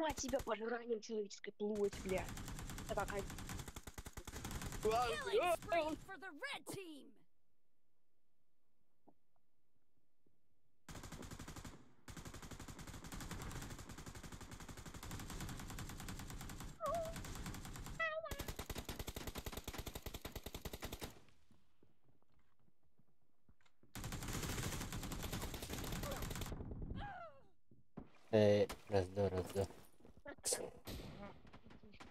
Занимать себя пожиранием человеческой плоти, бля. Это какая... Killing spree for the red team. Раз, два, раз, два.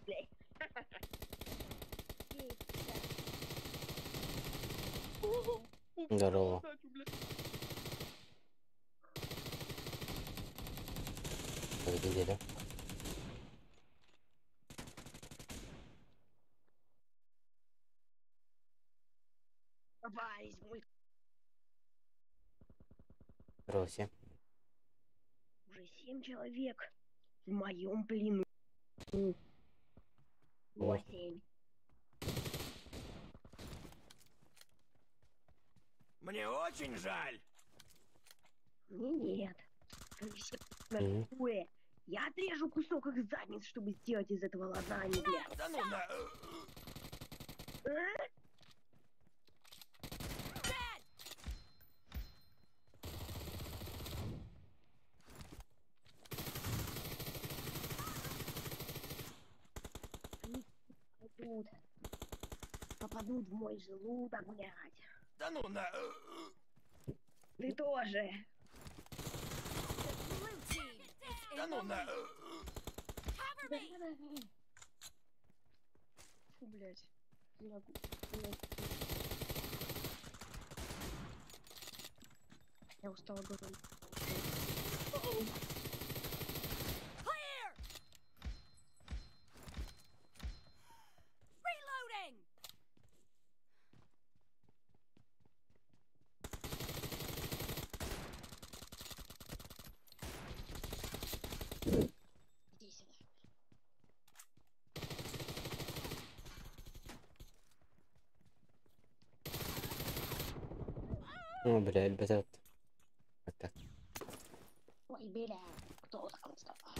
Блядь. Здорово. Победили, да? Попались, мой Здорово всем. Уже 7 человек в моем плену. 8. Мне очень жаль. Мне нет. Мгм. Я отрежу кусок их задниц, чтобы сделать из этого лазанью, бля. Да ну на... Они попадут. Попадут в мой желудок, блядь. Да ну на... Ты тоже. The blue team is Да in ну the на... lead. Cover me. Фу, блядь. Я устала говорить. Clear. Reloading. Иди сюда. О, бля, ребята. Вот так. Ой, бля, кто там сказал?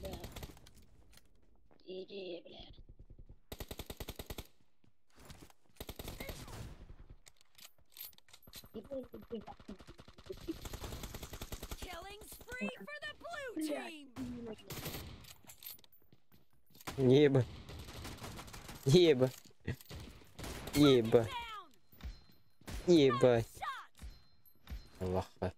Бля. Иди, бля. Killing spree for the blue Бля. team. Еба. Еба. Еба. Down. Ебать. Shot. Лоха.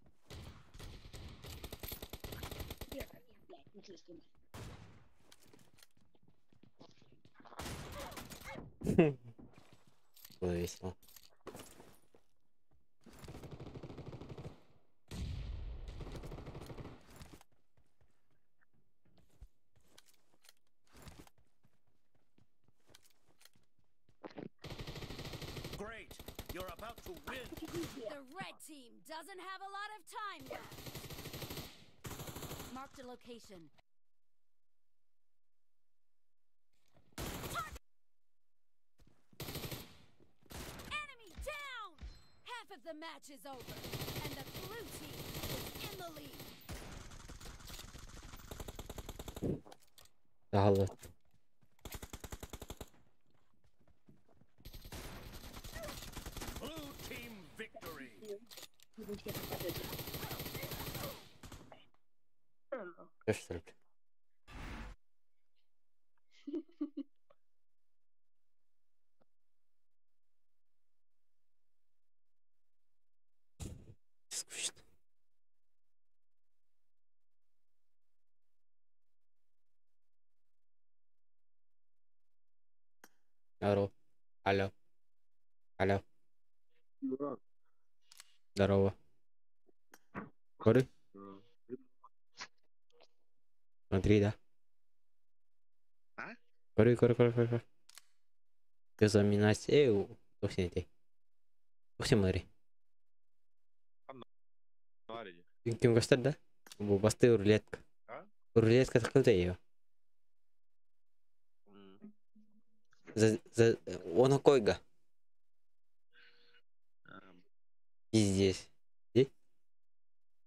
Было весело. Great. You're about to win. The red team doesn't have a lot of time left. Marked a location. Target! Enemy down! Half of the match is over, and the blue team is in the lead. Алло. Blue team victory. Что ли? Скучно. Алло. Алло. Алло. Здорово. Говори. Смотри, да. А? Говори, говори, говори, говори. Ты заминать. Эй, вовсе не ты. Вовсе Мэри. Ким гостар, да? Басты рулетка. А? Рулетка такая ее. За он койга. Пиздец. И?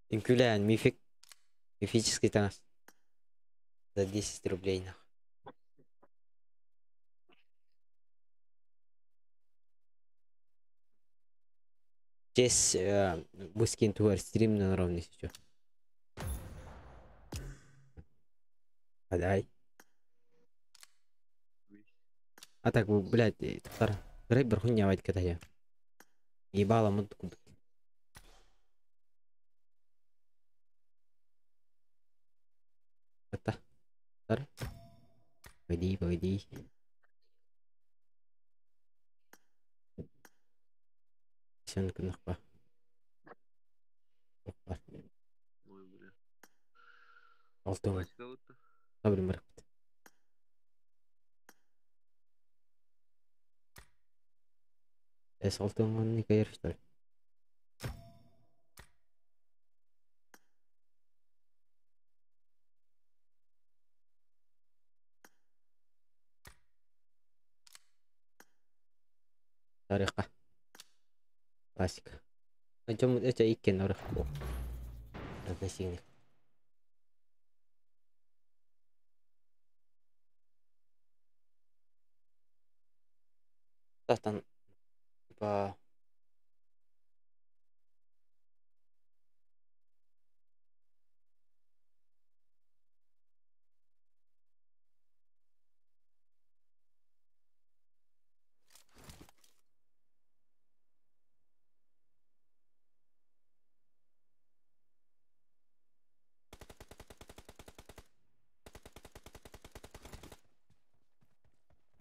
Инкулян, мифик. Мифический таҥас. За 10 рублей нахуй. Здесь выскин тугар стрим на ровный сейчас. Подай. А так, блядь, тахтар. Рэпер хуйня вать катая. Ебало мут кудык. Это. Погоди, погоди. Сенка нахпа. Опа. Ой, бля. Алтын. Табрым барып. Эс алтын не кайыр что ли? Тарихка. Классика. Идем, это иккен орых. Разносильник. Там, типа...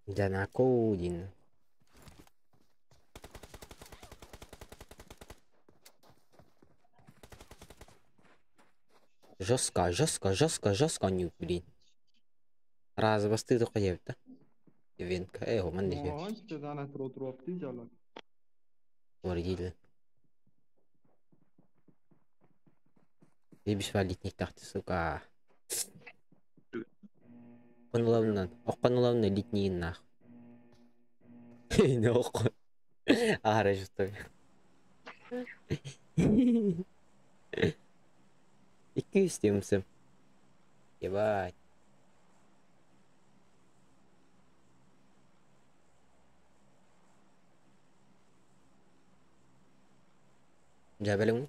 Дянакоудин. Жестко, жестко, жестко, жестко, не, блин. Раз басты только ебта. Венка, эй, ман не. Вардили. Ебись валить не так, сука. Оконулавна литни нах. Не окон. А, что. Икки Ебать. Джабелюм.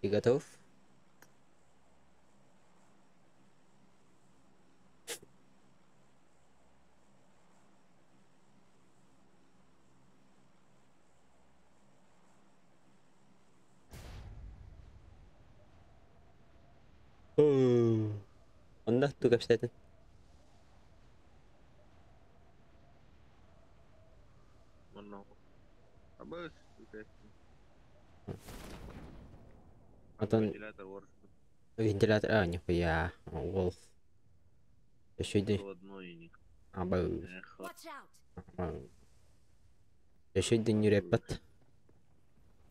Ты готов? Онда тугап сетин. Антон... Вентилятор, а, нихуя, Wolf. Еще один. Еще один не репат.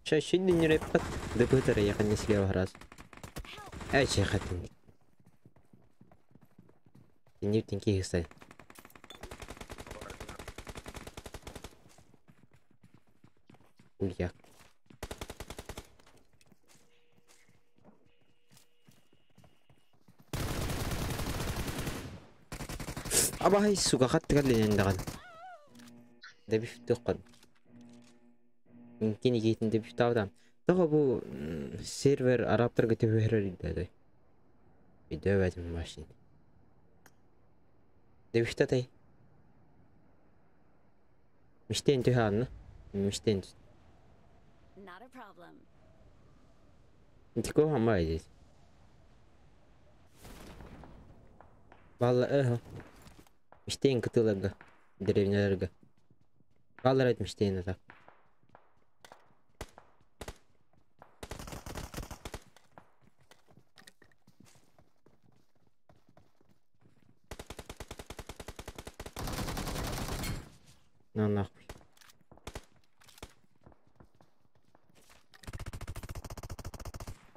Еще один не репат. Да быстро я не слева раз. Эй, чехатын. Не тенький стай. Улья. Абай, сука, хат тгаллен даган. Дебиф тоққан. Мумкин егейтін дебиф тавдан. Тоға бу сервер араптар көтіп берер деді. Видео бәдім машин. Дебиф татай. Миштен түханны. Миштен. Тико хамай здесь. Валла, эхо. Миштен кытылага. Деревняларга. Баллар миштен это. На нахуй.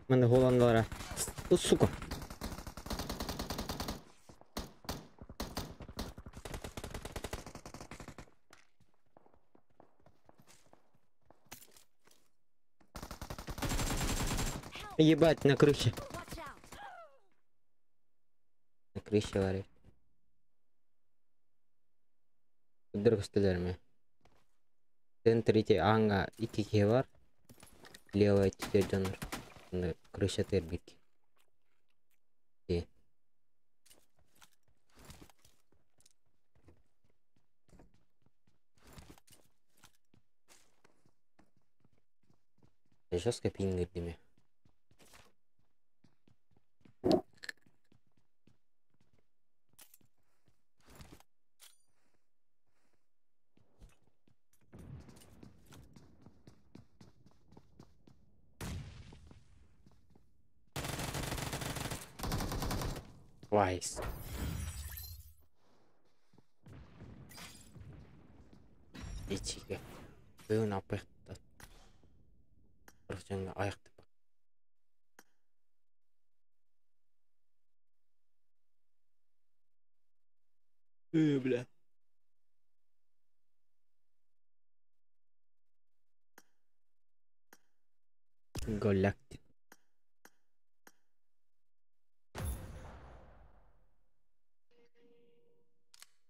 Мене голландара. О, сука. Ебать, на крыше. На крыше варит. Дұрыстылар. Центрите аңа iki киһи бар. Левая теперь дьоннор. Крыша тербик. Жестко пингердими. Вайс. Ичиге. Бүгін апайқты. Просто аяқты. Бля. Голяк.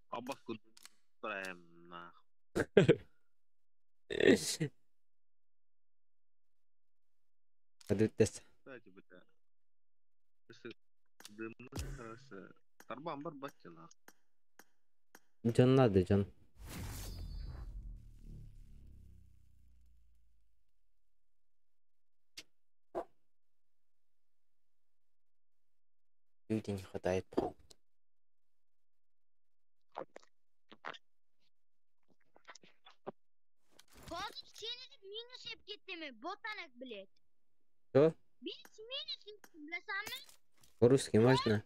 Оба прям нахуй. Кстати, бля. Если дымы, короче, тарбан бар батя нахуй. Джон надо, Джон. Люди не хватает. Что? По-русски можно?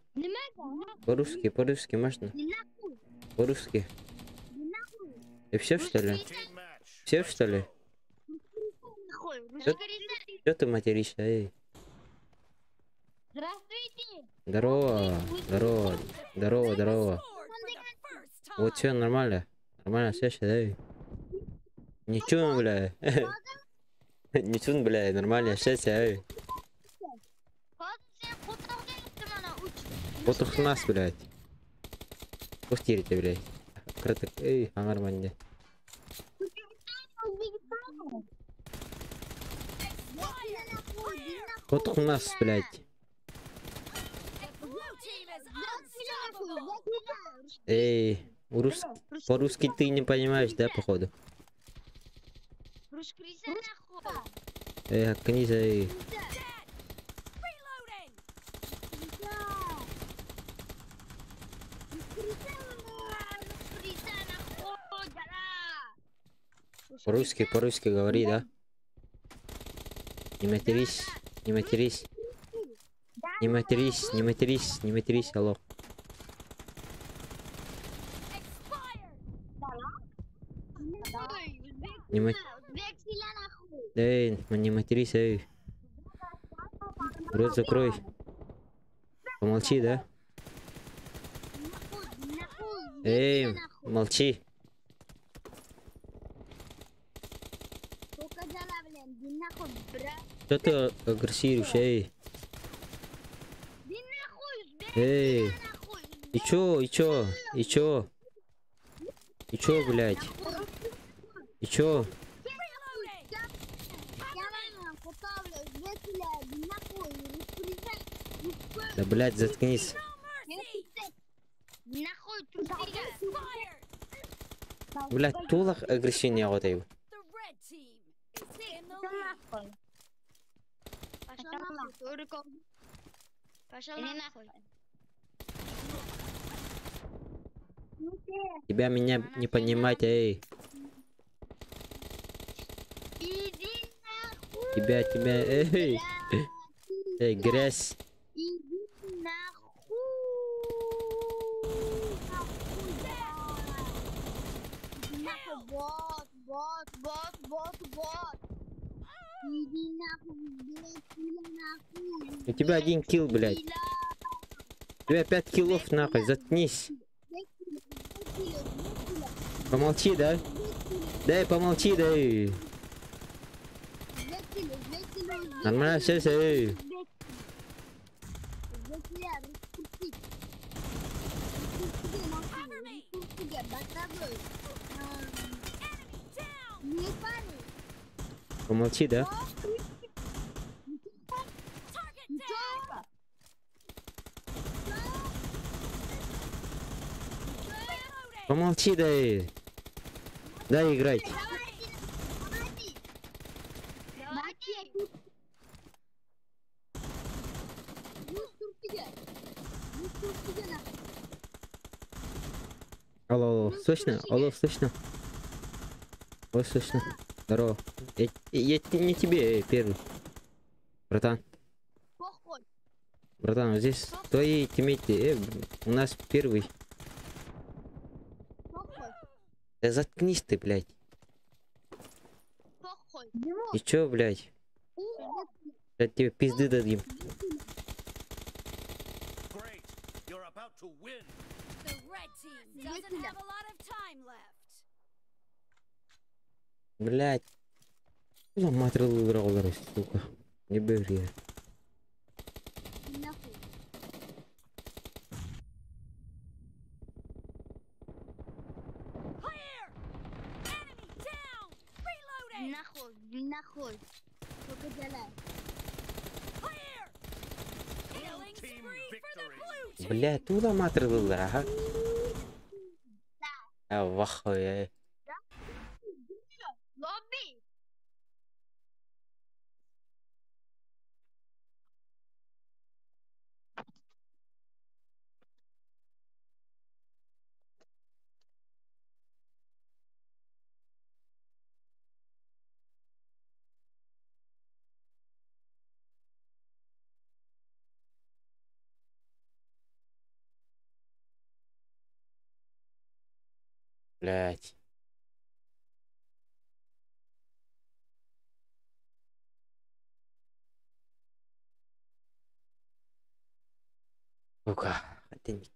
По-русски, по-русски можно? По-русски. И все, что ли? Все, что ли? Что ты материшься, эй? Здравствуйте! Здорово, здорово, здорово, здорово. Вот все нормально. Нормально, все, эй. Ничего, бля. Ничего, бля, нормально, сейчас, эй. Вот ух нас, блядь. Пустите, блядь. Краток, эй, а нормально. Вот у нас, блядь. Эй, по-русски ты не понимаешь, да, походу? Эй, откнись, эй. По-русски, по-русски говори, да? Не матерись, не матерись. Не матерись, не матерись, не матерись, алло. Не мат... Эй, не матерись, эй. Рот закрой. Помолчи, да? Эй, молчи. Что ты агрессируешь, эй? Эй, и чё, и чё, и чё? И чё, блядь? И чё? Да, блядь, заткнись. Блядь, тулах агрессивнее вот его. Тебя меня не понимать, эй. Тебя, тебя, эй. Эй, грязь. Иди нахуй. Нахуй, бот, бот, бот, бот, бот. Иди нахуй, блядь, нахуй. У тебя 1 килл, блядь. У тебя 5 киллов, нахуй, заткнись. Помолчи, да? Дай, помолчи, дай. Нормально, все, все. падаю. Enemy down. Не падай. Помолчи, да? Target down. Reloading. Помолчи, дай. Дай играть. Давайте, давайте. Давайте. Алло, алло, слышно? Алло, слышно? Алло, слышно? Здорово. Я не тебе, эй, первый. Братан, Похуй. братан, вот здесь твои тиммейты, у нас первый. Похуй. Да заткнись ты, блядь. Похуй. И чё, блядь? Блядь, тебе пизды дадим. Great. You're about to win. The red team doesn't have a lot of time left. Блядь. Ну, матрил сука. Не бери. Нахуй. Clear. Enemy down. Reloading. Нахуй. Нахуй. Только Clear. Killing team spree for the victory. blue team. Блядь, туда матрил ага. А, вахуй, Лобби. Блядь. Сука. Это не...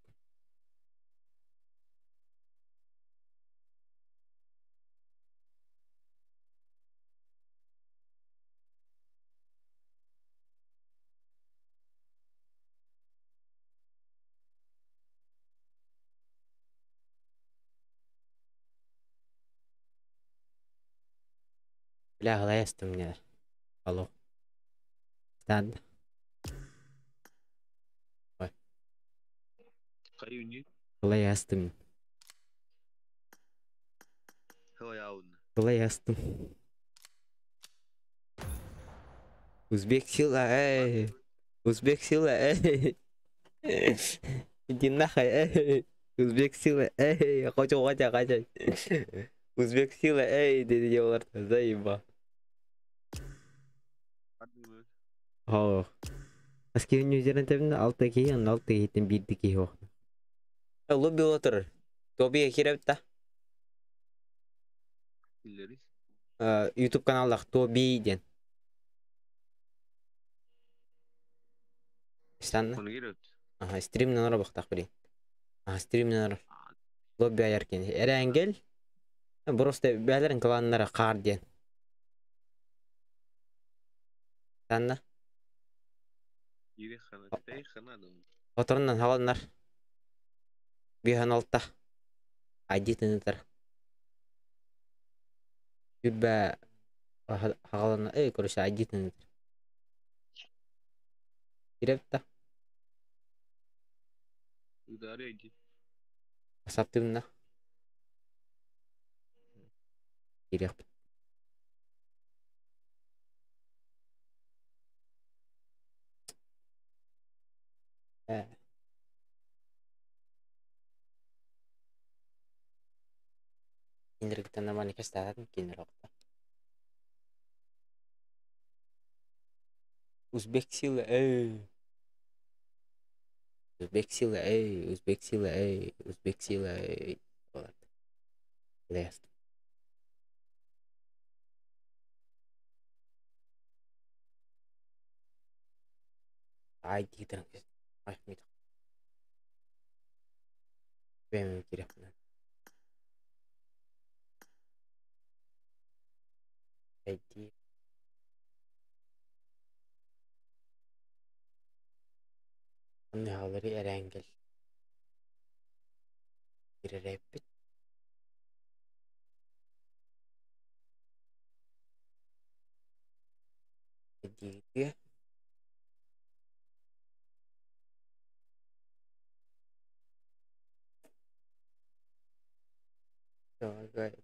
Бля, ГЛС ты мне. Алло. Стан. Каюни. ГЛС ты. Хылаяун. ГЛС ты. Узбек сила, эй. Узбек сила, эй. Иди нахуй, эй. Узбек сила, эй. Хочу, хочу, хочу. Узбек сила, эй, dedi олар заеба. О. Аски üzerine tepinde altta ki yan altta hitin bir diki yok. Лобби отыр. Тоби хирепта. Иллерис. YouTube каналдах Тоби ден. Станна. Оны кереп. Ага, стримнен ора бақтақ білейін. Ага, стримнен ора. Лобби аяркен. Эренгел. Просто бәлерін кланнары қар ден. Станна. Ире хана, тэй хана дым. Оторунан халаннар. Бихан алта. Айди тынытар. Күбә хагалана, эй, короче, айди тынытар. Кирепта. Удари айди. Саптымна. Киреп. Э. Киндергиттен нормально кестәдәм киндер вакытта. Узбек силы, эй. Узбек силы, эй, узбек силы, эй, узбек силы, эй. Вот. Лест. Ай, дигдер. Ай, мит. Бәм кирәк. Айди. Хаалары эрэнгел. Киререппит. Действие. Прилагает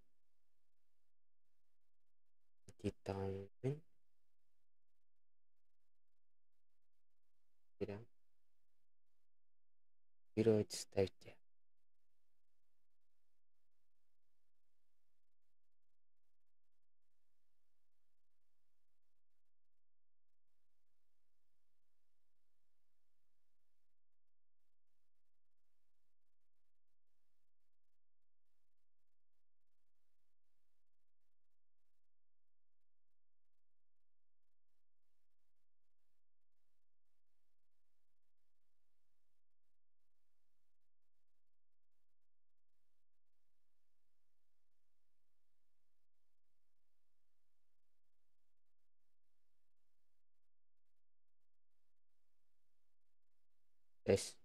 титанын. Копировать, ставьте. Tes.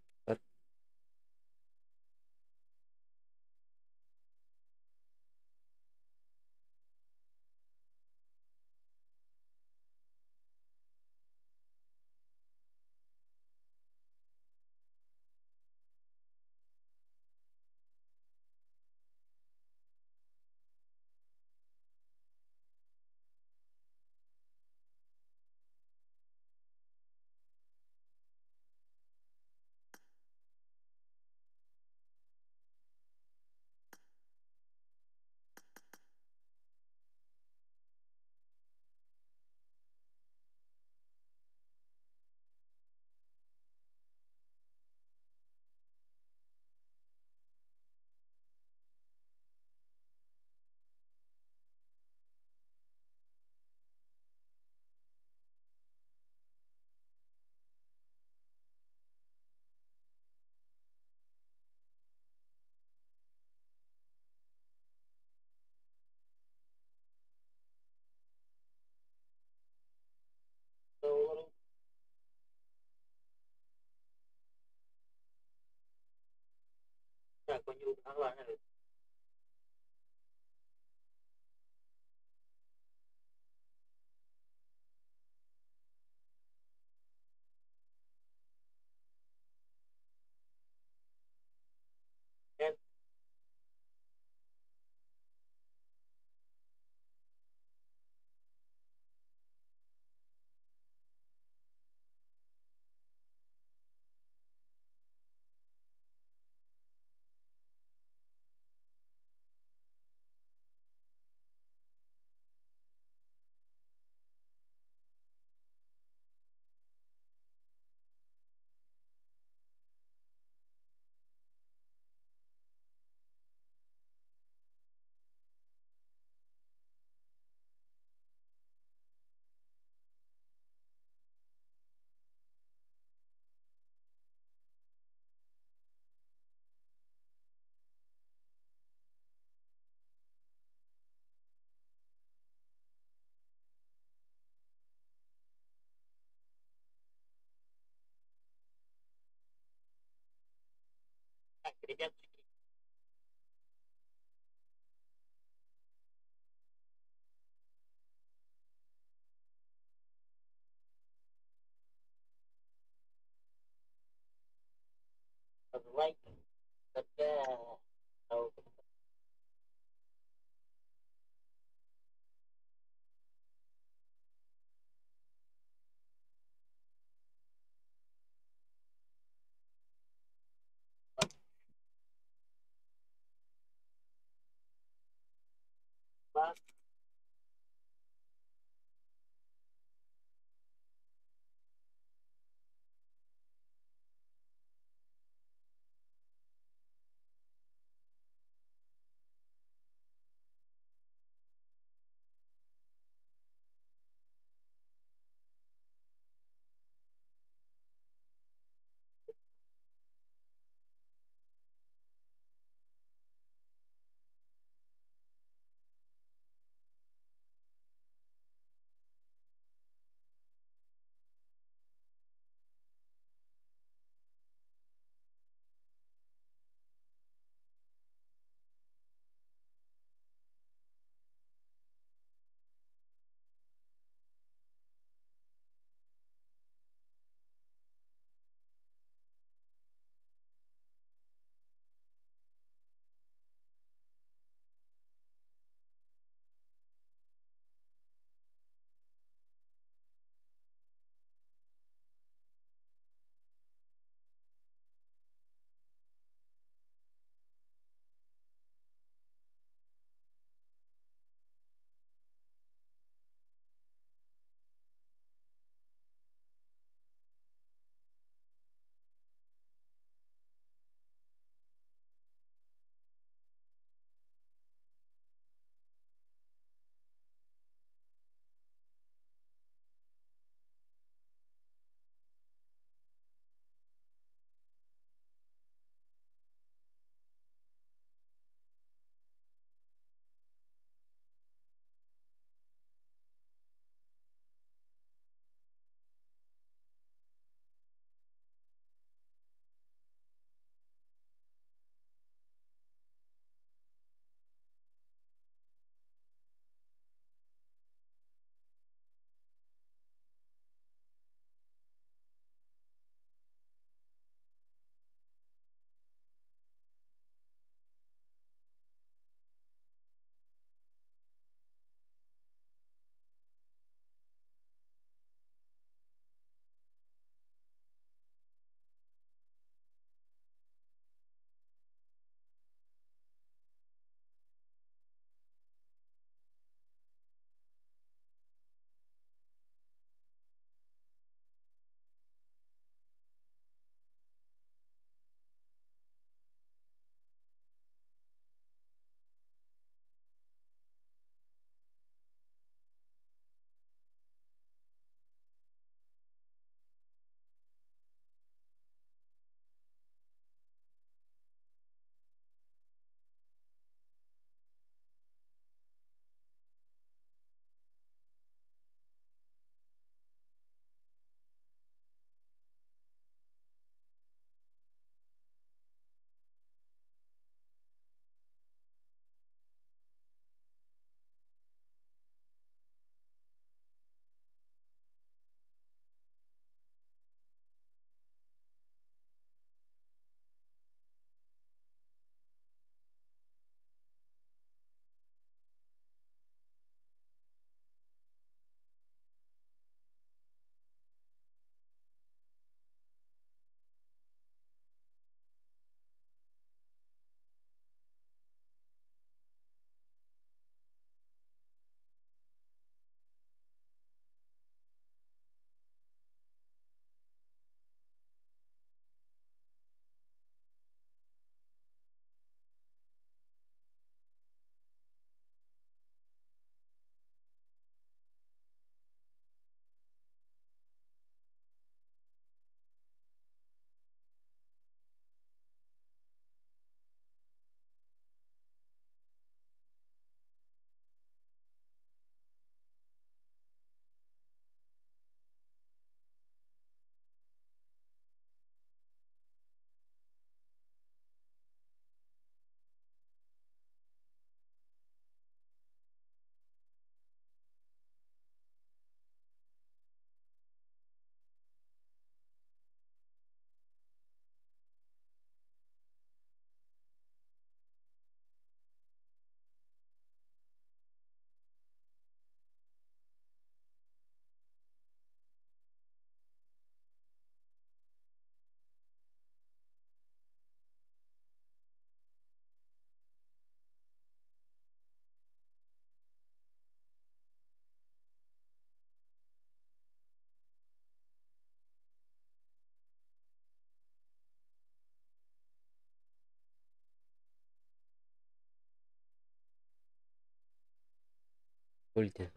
Ульти.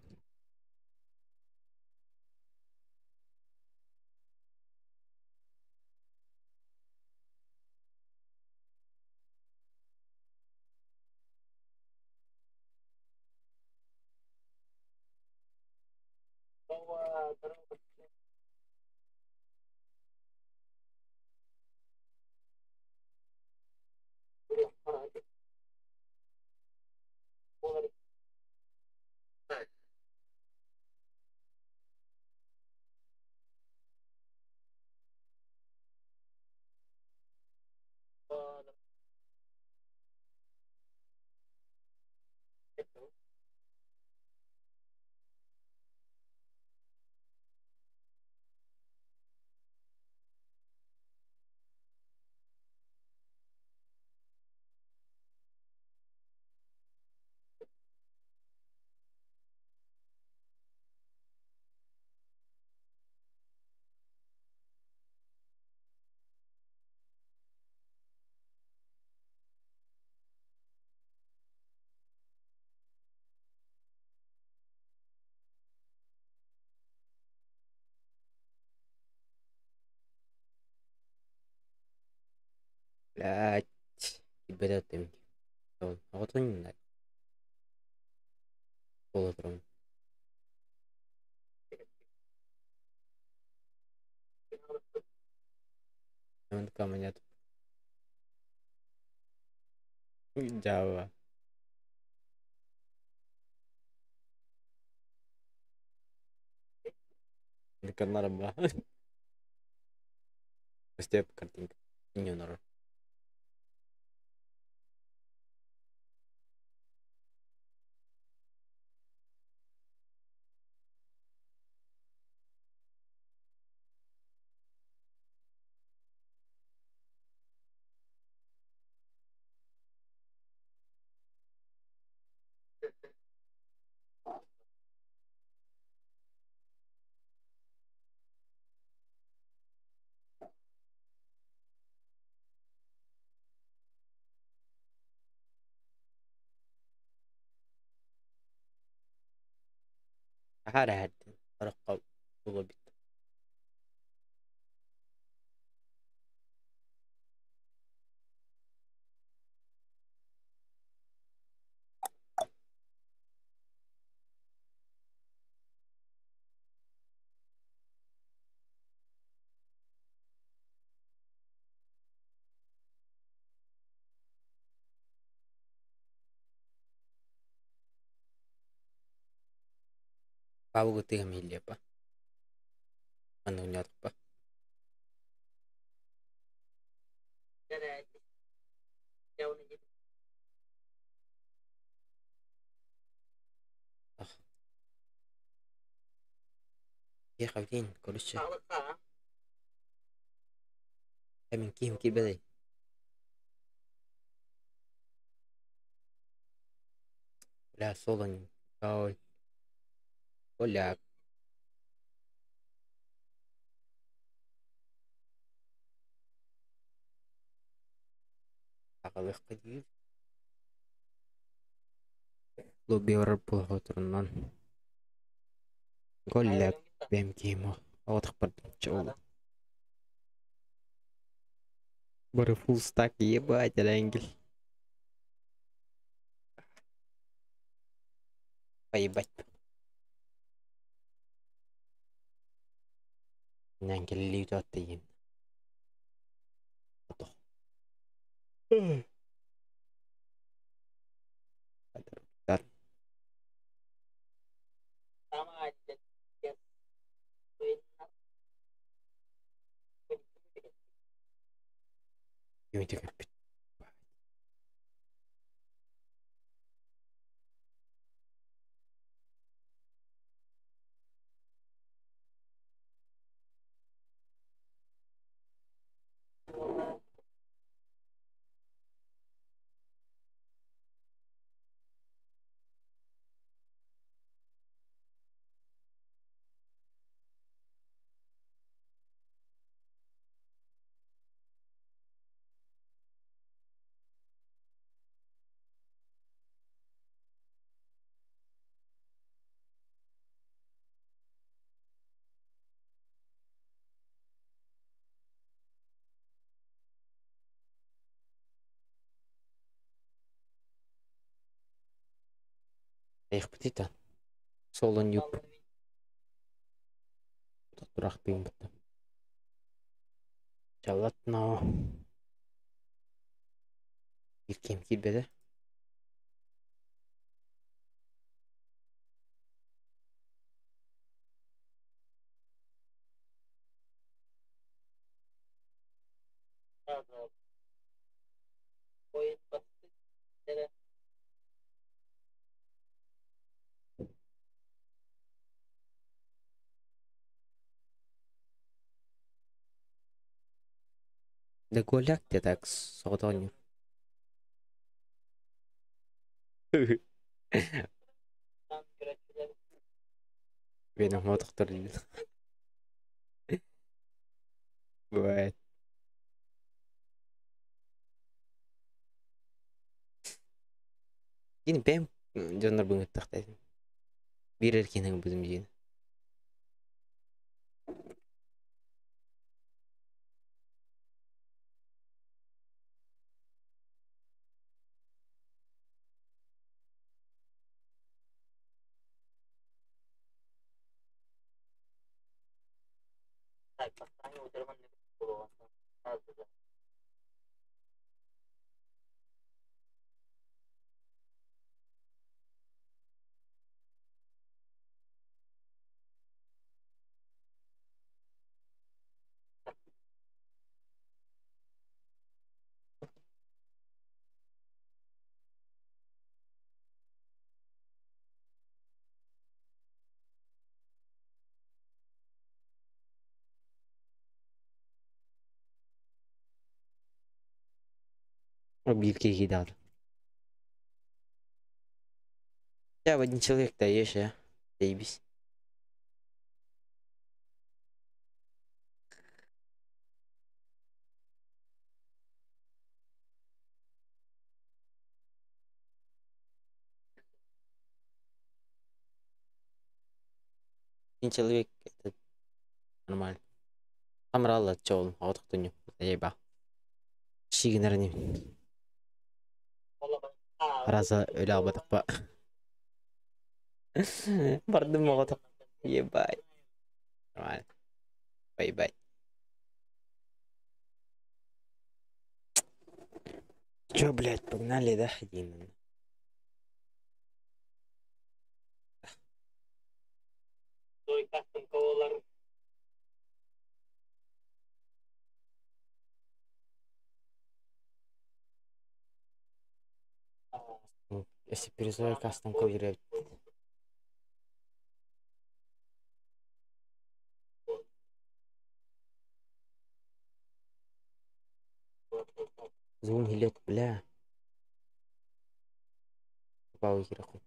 Блядь. Килбэтэ Оҕотун буола турабын. Монет. Java. Канарба. Степ картинка. Не народ. Харахха буолбут. Павгутыгам Илепа. Мануñатпа. Киэхабитин короче. Эмин киһим килбэтэй. Бля, соло не. Оля. Аҕалыахха диир. Лобби барар буолаҕа Голля бэм киһим оҕотох барда. Бары full stack ебать, эрэнгил. Поебать. Нэн кэллии туаттайын. Юнитик Эйхпитий та. Соло ньуп. Тураахтыым бытта. Чаллатно. Ким киирбэтэ. Да голяк ты так соҕотоонньур. Бэйэм тохтор диибин. Бывает. Кини бэйэм дьоннорбун ыттахтайым. Биир эр киһини ылбытым диэн. Биир киһи даҕаны. Я в один человек даешь, а? Заебись. Один человек это нормально. Амралла чол, отохтуню. Заеба. Шигинерни. Раза өлө албатахпа. Бардым оҕотох. Ебать. Нормально. Бай-бай. Чё, блядь, погнали, да, один? Если перезовой кастом кодер Звон билет, бля. Попал хераху.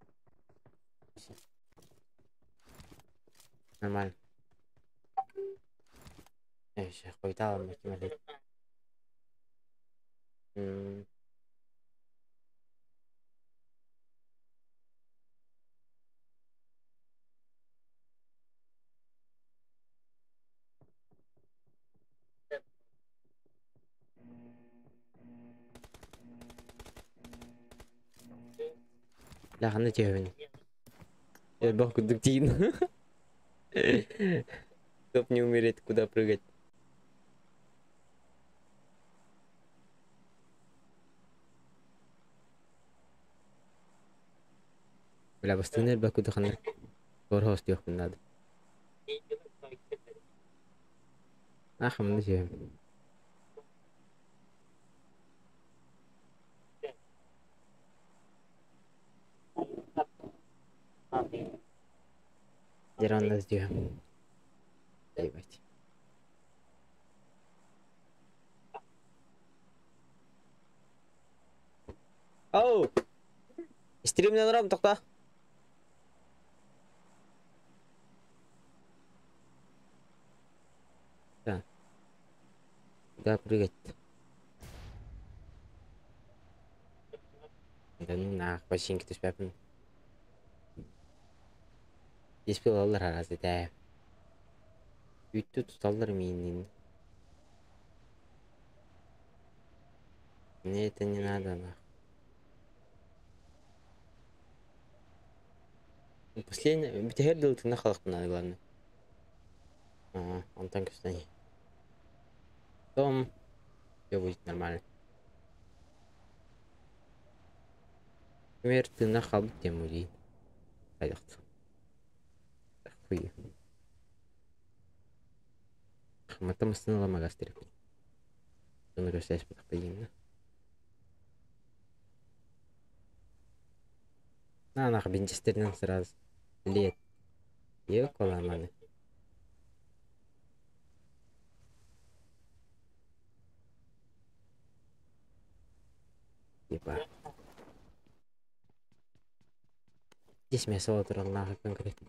Нормально. Эш, хуйтал, мы Бля, ханна түһэбин. Элбэх курдук тиин. Чтоб не умереть, куда прыгать. Бля, бастыҥ элбэх курдук ханна Туора надо. Ах, манна түһэбин. Дерон ждем. Ебать. Оу! Стримнен ром тоқта. Да. Куда прыгать? Да ну нах, починки түспәппин. Еспел алар аразы да. Үттү туталлар миинин. Мне это не надо, нах. Последний бүтэһэр дылытына халахпына главное. Ага, онтон көстөн. Потом все будет нормально. Например, тыына хаалбыт диэн музей. Хайдах Хуй. Мата массыына ламагас телефон. Соны көстөөспөтөх бэйиҥҥэ. На нах бинчестеринэн сразу лет. Ёкаламаны. Типа. Здесь мясо отырар нахуй конкретно.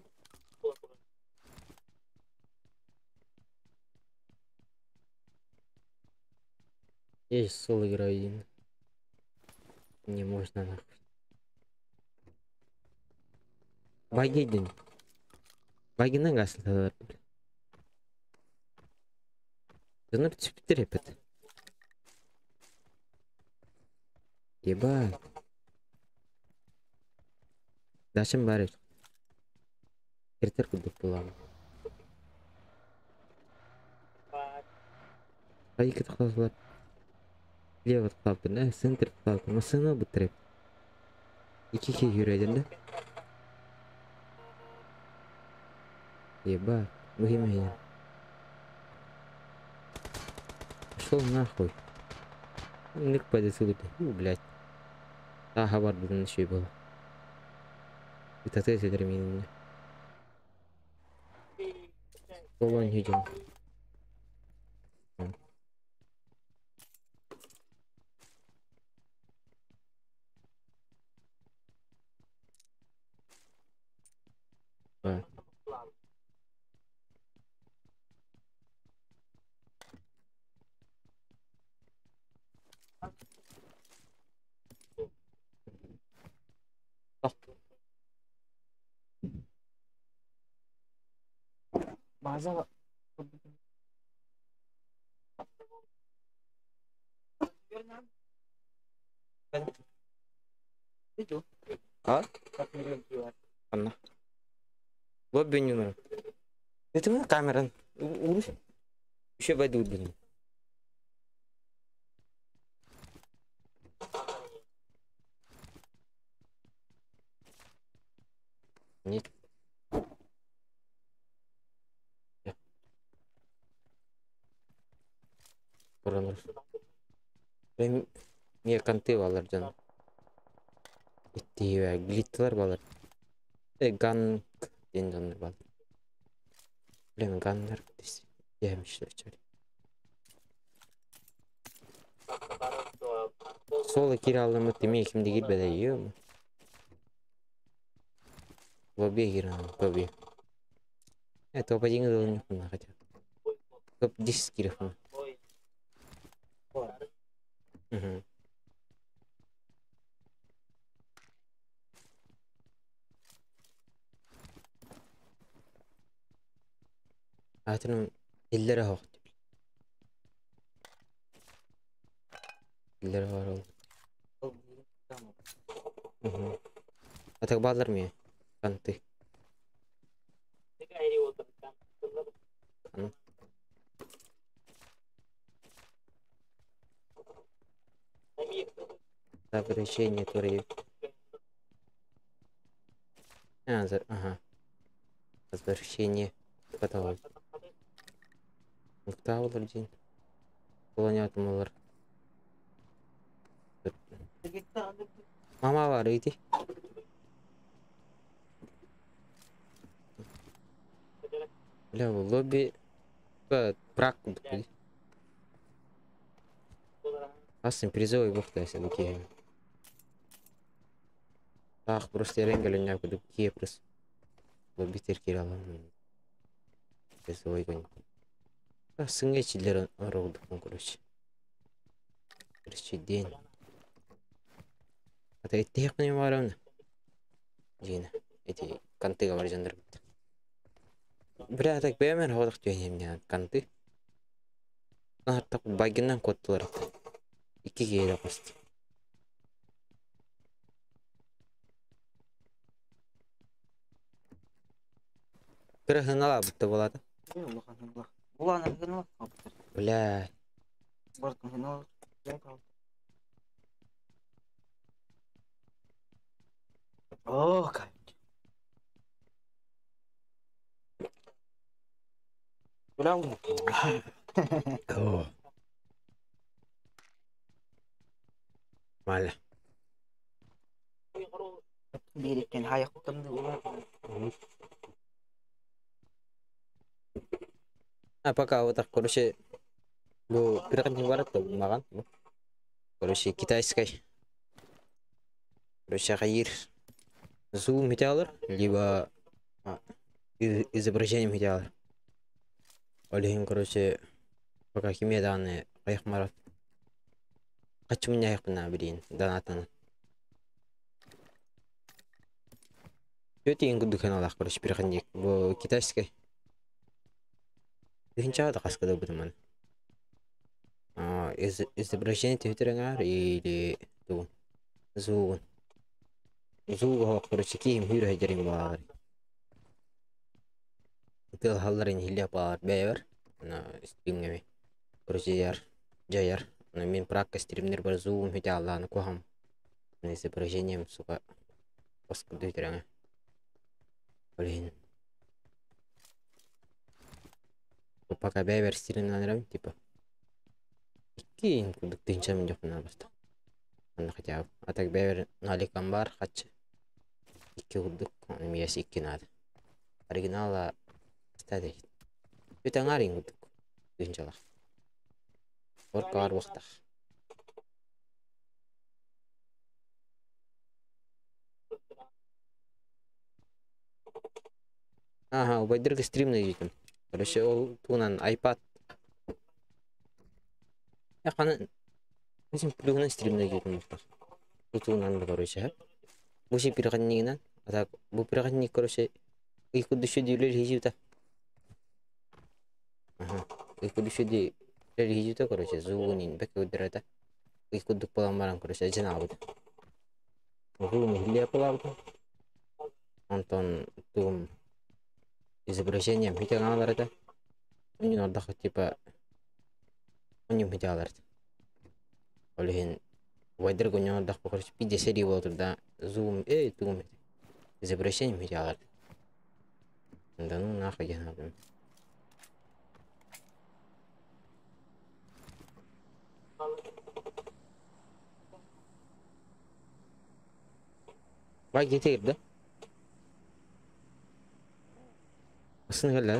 Я сейчас соло играю один. Не можно нахуй. Багидин. Багинан гасылар. Дьоннор түспүттэр эпит. Ебать. Дачам баар эбит. Киртэр курдук буолаҕын. Хайы тохтоотулар. Лево тохтооппун, э, центр тохтооппун. Массыына ылбыттар эбит. Икки киһи күүрэйдэр да. Ебать, быһыым иһинэн. Пошел нахуй. Нык подосылыты. У, блядь. Тааһа барбытын үчүгэй буолла. Ытатыа этилэр миининэ. Ол дьон. А? Анна. Лобби Это камеран. Еще пойду, блин. Нет. Эмиэ конты балар дьон. Иттиибэ глитталар балар. Э ганг диэн дьоннор балар. Блин, ганнар Соло киирэ алламмыт эмиэ ким да киирбэтэ ё Лобби киирэн лобби. Э топ-1 ылынньыкпын хотя. Топ-10 киириэхпин. Мгм. Аатырым иллэрэ оһох Иллэрэ баар ол. Мгм. А так бааллар ми? Канты. Аны. Соображение твори. А, за... Ага. Возвращение в потолок. Уктаабылар диэн. Буланятымалар. Мама бар ити. Бля, в лобби прак курдук Астын призовой бухта киһи. Таах просто эрэн кэлэн курдук киэ просто лобби киирэ аламмын. Призовой гонь. Сыҥа ичилэр оруолдукпун короче. Короче, день. Ата иттиһиэхпин баҕарабын. Дьиэнэ. Эти контыга бар дьоннорбут. Бля, так бэйэм эрэ хоҕотох түһэниэм конты. Наһаттах багинан куоттулар. Икки киһи эрэ хост. Кыра хыналаабытта буолаата. Бля. О, как. Бля, О. Мало. Биэриктэн хайахтан да А пока вот так, короче, бу пирогни барат маган. Короче, китайской. Короче, хайыр зум металлар, либо изображение металлар. Ол короче, пока химия данные хайх марат. Хочу меня их на блин, донатан. Өте ең каналах, короче, переходник. Бу китайской. Дыхинча да каскада бутуман. А, изображение твиттереңар или ту зугун. Зугу короче, ким хүрө хеджерин бар. Тыл халларын хилля бар бәйбер. На стримгеме. Короче, яр, жаяр. На мин пракка стримнер бар зугум хите Аллахны кухам. На изображением, сука. Паскуды твиттереңе. Блин. Пока бәйбер стримнанырам, типа. Икки кудук тыынчам жок мына баста. Анда хотя бы. А так бәйбер наликам бар, хатчы. Икки кудук, аны миясы икки надо. Оригинала стадий. Өтө аңарин кудук. Тыынчалах. Орка бар вақтах. Ага, убайдырга стрим найдем. Короче, ол туунан iPad. Я қаны Өзім плюгынан стрим найдем. Бу туунан короче. Бу ши пирганнигинан. А так, бу пирганник, короче, их кудушу дилер хижута. Ага. Их кудушу ди хижута, короче, зугунин бек удырата. Их кудук полам баран, короче, жана абыт. Бу михлия полабыт. Антон туум изображением хите галарда. Унин ордах типа унин хите алард. Олихин вайдер гуньон ордах короче пиде серии болтур да зум эй туум изображением хите алард. Да ну нахуй я надо. Вай гетер да? Асын келді.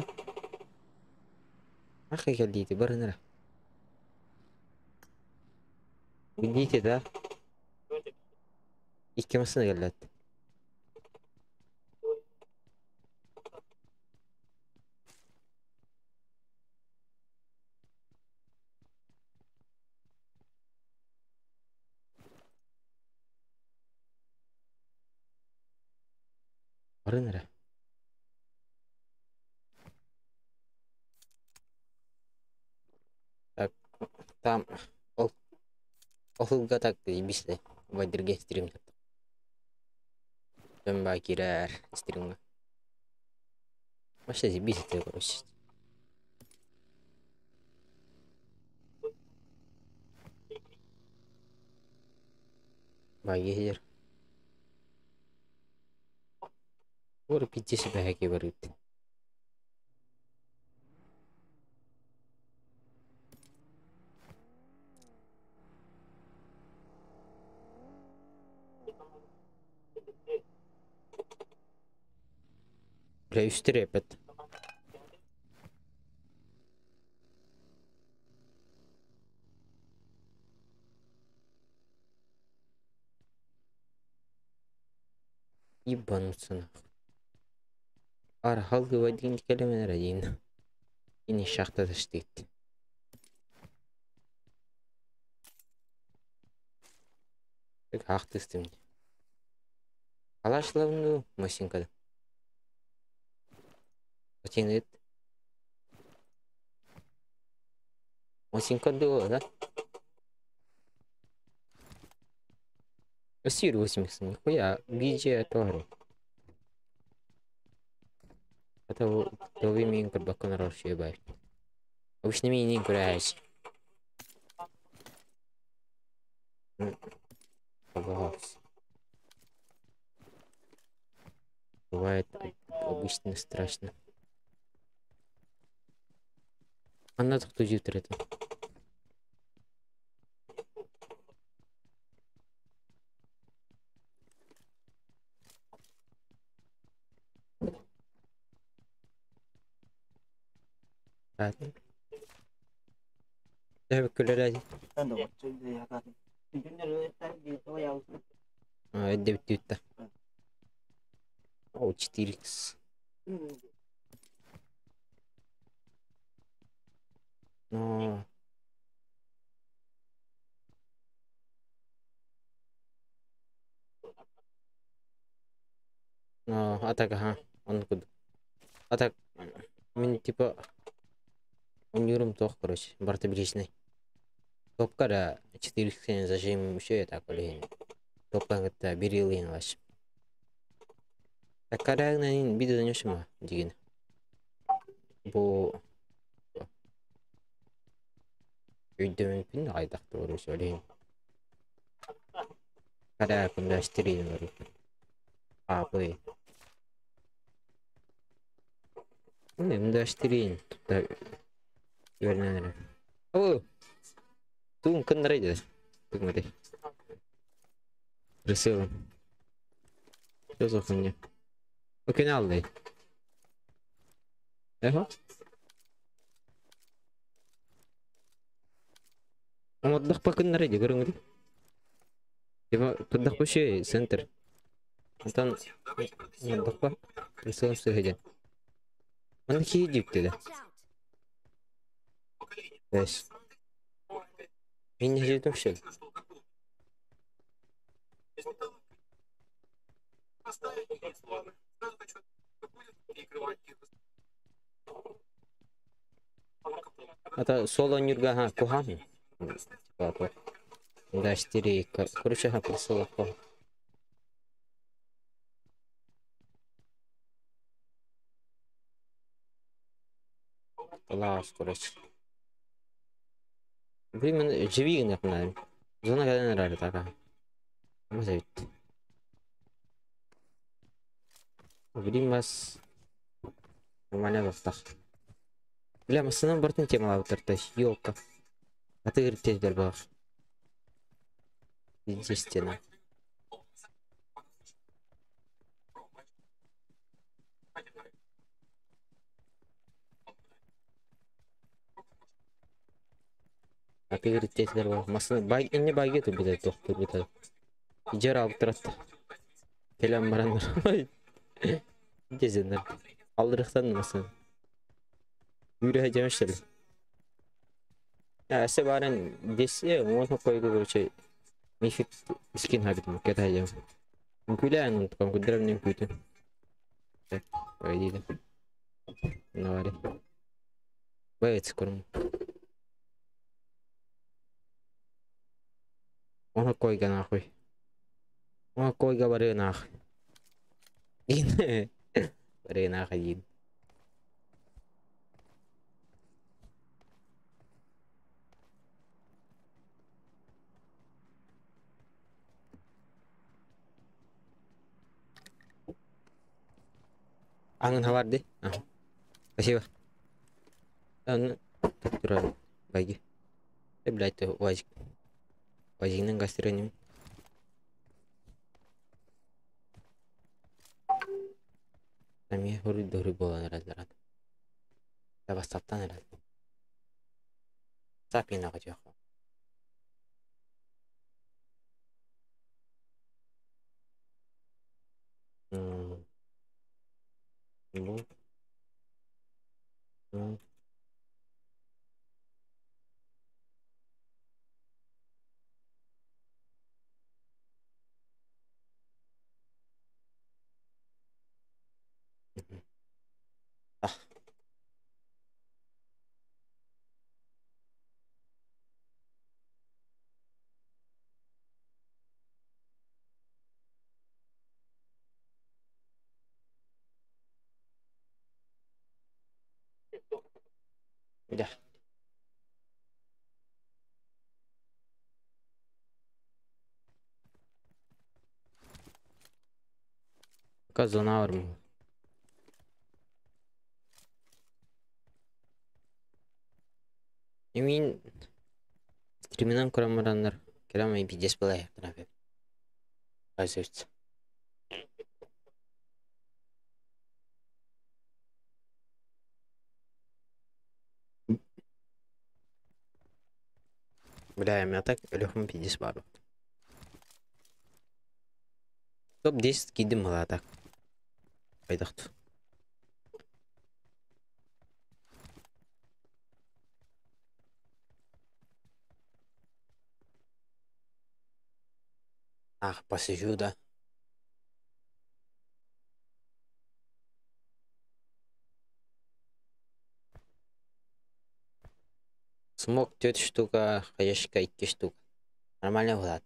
Ақы келді дейді, барыныр. Видите, да? Икки масын келді. Барыныр. Так, там ол так бисте вайдерге стрим Төмбә кирәр стримга. Вообще бисте, короче. Багер. Ор пиздец бәһәки бар бит. Бля, үстер опять. Ебануться нахуй. Ар халгы вадин келемен радин. Ини шахта таштыт. Так ахтыстым. Алашлавну машинкада. Потянет. Машинка было, да? Сир 80, нихуя, где тоже. Это тови миин көрбөккө олорор үчүгэй баҕайы. Обычно миинин көрөөччү. Бывает обычно страшно. Анна тохтуу дьиэтэр этэ. Эрдэ О, 4х. Но... Но, а так, ага, он куда? А так, мин типа Унюрум тох, короче, барта биличный. Топка да 4х зажим еще так олehen. Топка гытта бир ел ваш. Такарагнан видео нешма деген. Бу өйдөмүн айдакты короче олehen. Кара күндөштүрейин бар. А, бу. Мындаштырейин. Тутта үөрэнэн О! Туун кыннарайды. Тугмады. Прицелом. Что за хуйня? Окей, алды. Эхо? Оңордох па кыннарайды, көрүңүр. Типа, кырдах бу центр. Антон, оңордох па прицелом сөйден. Маны кии диптеде. Watch out! Беш. Мен не жетім шел. Ата соло нюрга ха кухан. Типа то. Да, 4. Короче, ха прицела ко. Лаос, короче. Блин, мен живи гына Зона кадан рары така. Маза бит. Блин, бас нормально бастақ. Бля, масынан бартын темалап отырды. Ёлка. А ты говорит, тездер бар. Естественно. А ты говорит, тездер бар. Масына бай не байге тут будет доктор будет. Жер алып тұрады. Келем барандар. Дезендер. Алдырықтан масын. Үйрі жемештер. Әсе баран десе, оны қойды короче. Мифик скин хабит мукет хайжам. Күлән унткам күдерем нем күтүн. Так, пойди. Ну, Бэц корм. Оны койга нахуй. Оны койга бары нахуй. Дин. Бары нахуй дин. Аңын хабарды. Спасибо. Ну, так тура байги. Э, блядь, УАЗик. УАЗигинен гастренем. Эмиэ хоруй буолан эрэллэр Табастаптан эрэл. Сапина көтүөх. Бу. Ah. Пока зона бар. Мин стриминан көрөн керамай пиздец была. Оказывается. Бля, я так легком пиздец бар. Топ-10 кидим была так. Пойдохт. Ах, посижу, да. Смог тетя штука, ящика 2 штук. Нормально было.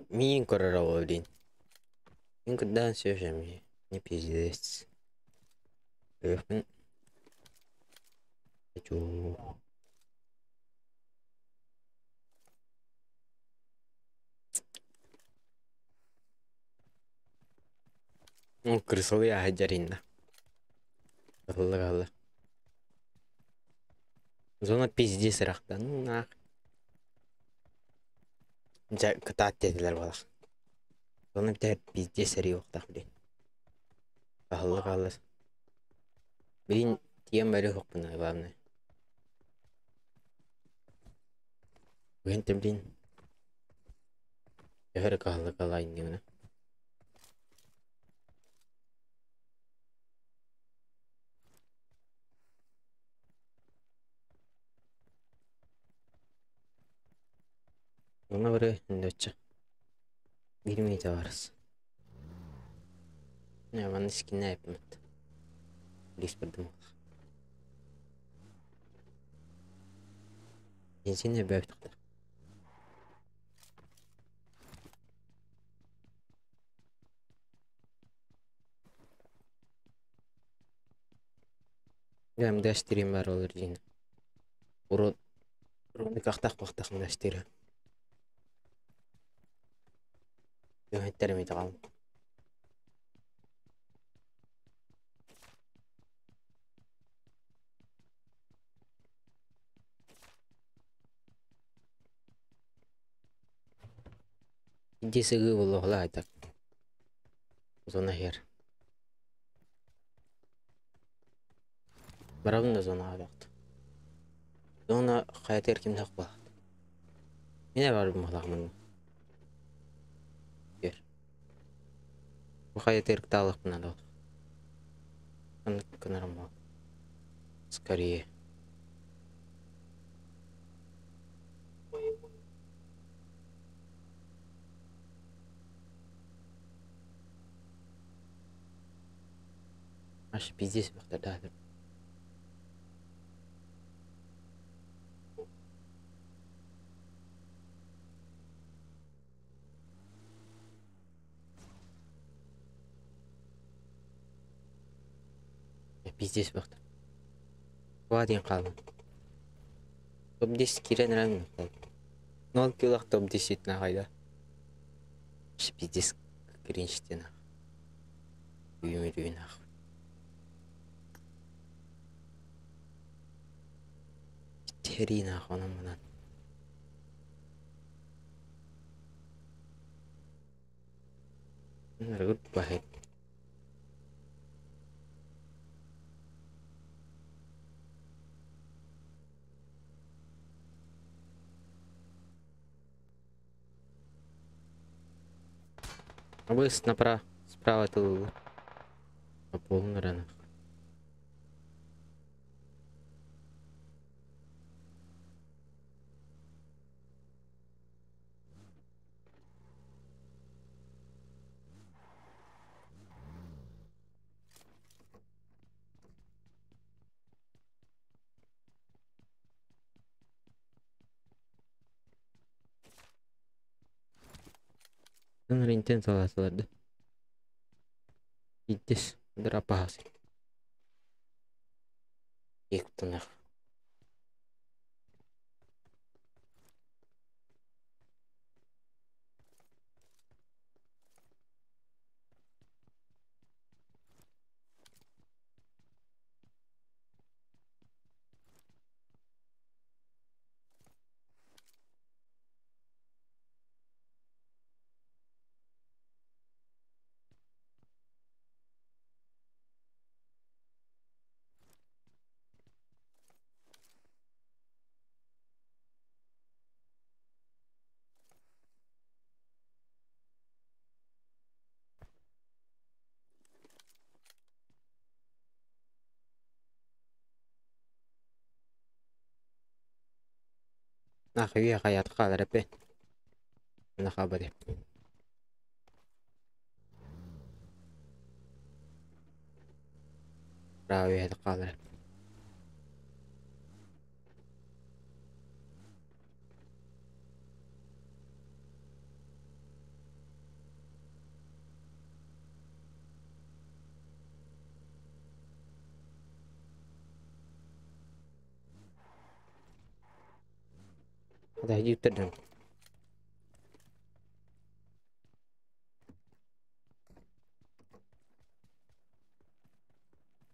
Мин көрөр блин. Мин куда все же мне не пиздец. Эх, Хочу. Ну, крысалы аһаджаринна. Алла алла. Зона пиздец рахта. Ну нах. Жа кытаат дедилер балах. Зона битер пиздец эри уктах блин. Алла алла. Блин, тием бәрі хоппуна главное. Блин, блин. Эхэр кахалла калай нигна. Она бары нөччө. Билмей барыс. Не, маны скине эпмет. Лис бирдим. Бензин бөптүк. Гәм дэштерим бар олар дин. Урод Урод кахтах бахтах дэштери. Дөһөттәрем итагал. Десеги болоғла айтак. Зона хер. Барабын да зона адакты. Зона хаятер ким тақ балат. Мене бар махлахмын. Бер. Бу хаятер талык надо. Канарам. Скорее. Аж пиздец бахта да. Пиздец бахта. Вадин қалды. Топ-10 кирен рәмін қалды. 0 килох топ-10 на қайда. Пиздец кринжтен. Үймір ах. Терина онан мынан. Наргут бахет. Абыс направо, справа это было. По полный рынок. Интен саласыларды. Иддес. Драпас. Ектунах. Нахуй хаят халарапе. Нахабаре. Правый қалар. Подойди туда.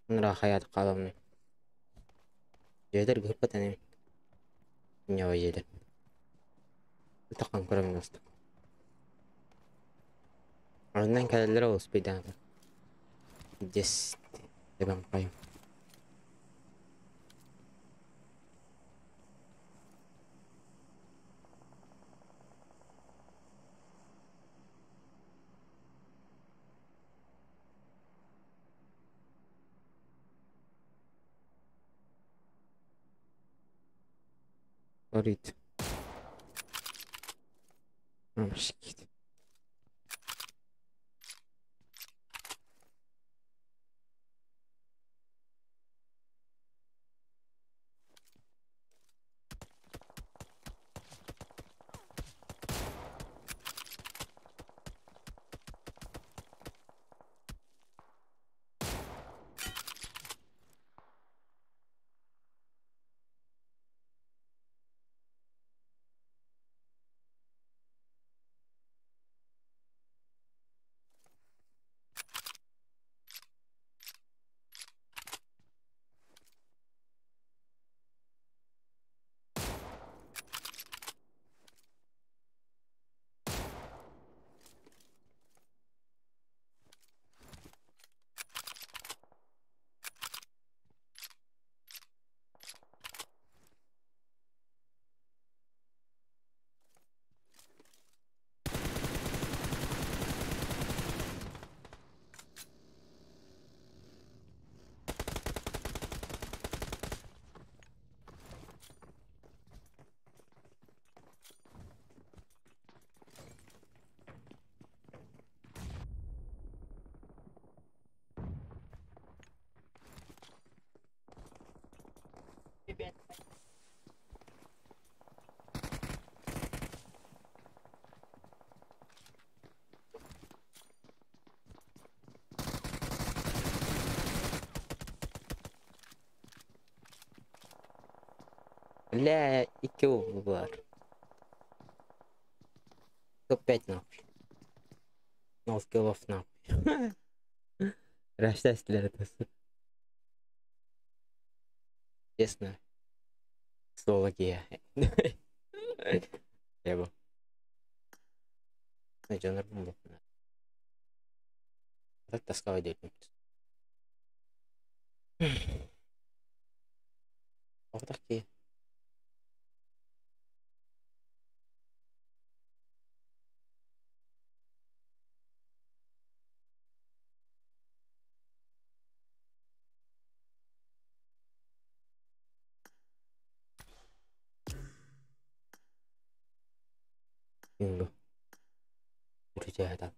Нра хаят қаламны. Жедер группа тәнем. Нява жедер. Таққан көремін осты. Ардынан кәлелер ол спейдан. Дес. Дебен қайым. Горит. Шкит. Бля, икки бар. Топ-5 нахуй. Нол киллов нахуй. Раштастилер это. Честно. Зоология. Я был. Дьонор бу. Так таскала делать. Вот такие. Бинго. Друзья,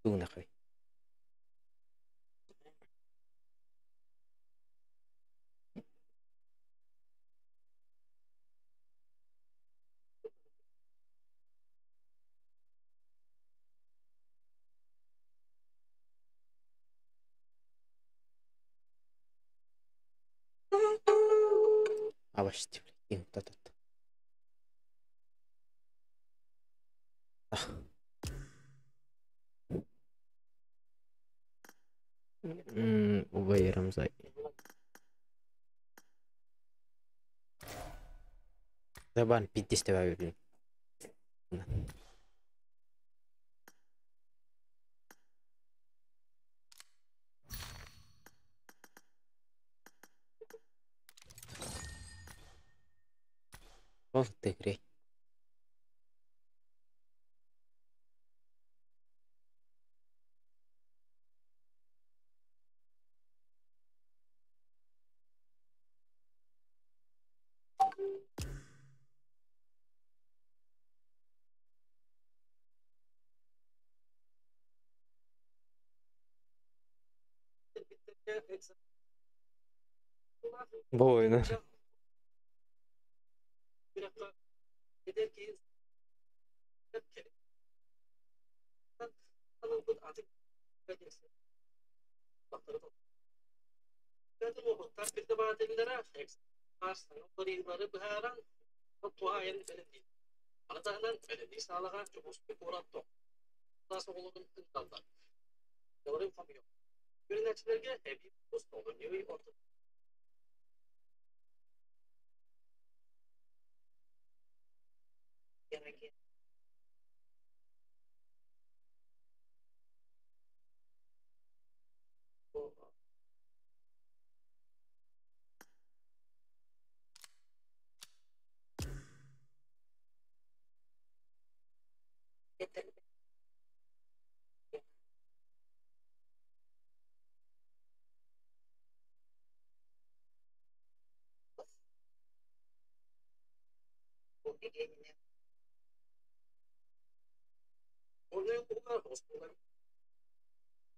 Тугунахай. Абашти, блядь, вот этот. Убай Рамзай. Забан 50 добавили. Ох ты грей. Бойно.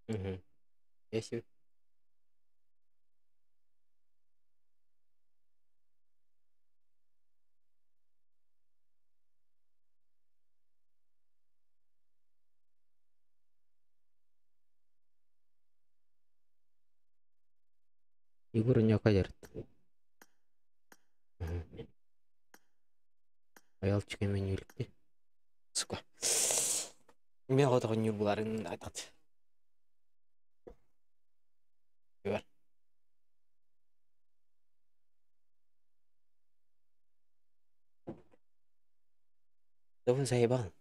Угу. Если Егор не кадерт. Аялчык эмен өлүктү. Сука. Мен отогон не буларын айтат. Бар. Давын заебал.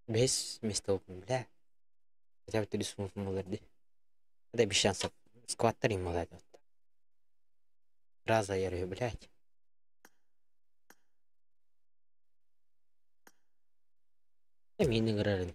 Бес место бля. Хотя бы ты молодцы. Это без шансов. Скваттер им молодец. Раза я блядь. Мин играли.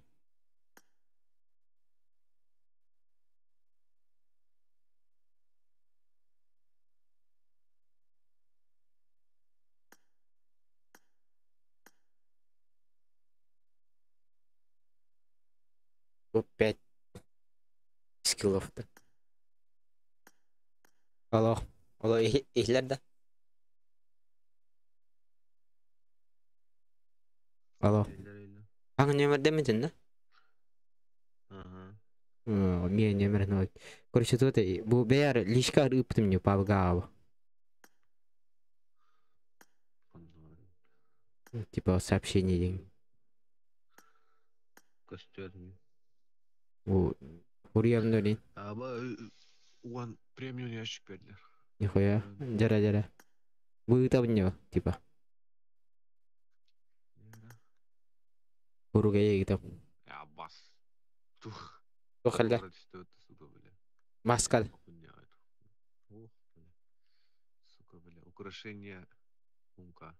5 скиллов-то. Алло. Алло, ихлер да? Алло. Аңа нөмір демедin да? Ага. Мен нөмір ноль. Короче, тут бу бәяр лишка ыптым не палгав. Типа сообщение день. Костер. Бу Хурьям нолин. Аба уан премиум ящик бердилер. Нихуя. Жара жара. Бу там не типа. Хуруга там. Я бас. Тух. Туох кэллэ? Туора түстэ сука, бля. Маскал. Охуня. Ох, бля. Сука, бля. Украшение умка.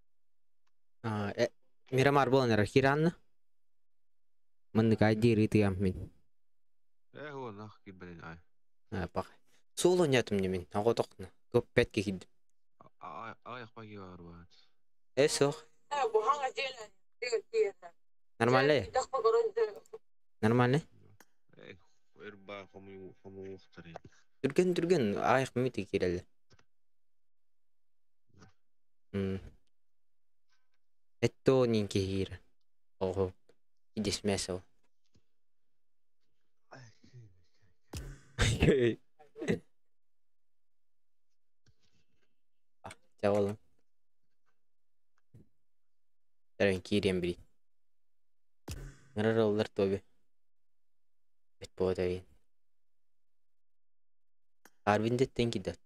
А, Мирамар буолан эрэр киранна. Маннык айдиир ыытыам мин. Э, о, нах, блин, ай. Пах. Суол онньоотум мин. Оҕотохна. Топ пять киһи. Ай, пагиар, Э, суох. Нормально? Нормально? Э, эрба хому хому ухтарин. Түргэн түргэн аайах мүти киирэллэр. Этто нин киһиир. Ого. Дисмесо. Чэ оҕолом. Тэрэн киириэм били. Ыҥырар туоби. Бит буотарин. Арвин деттен кидат.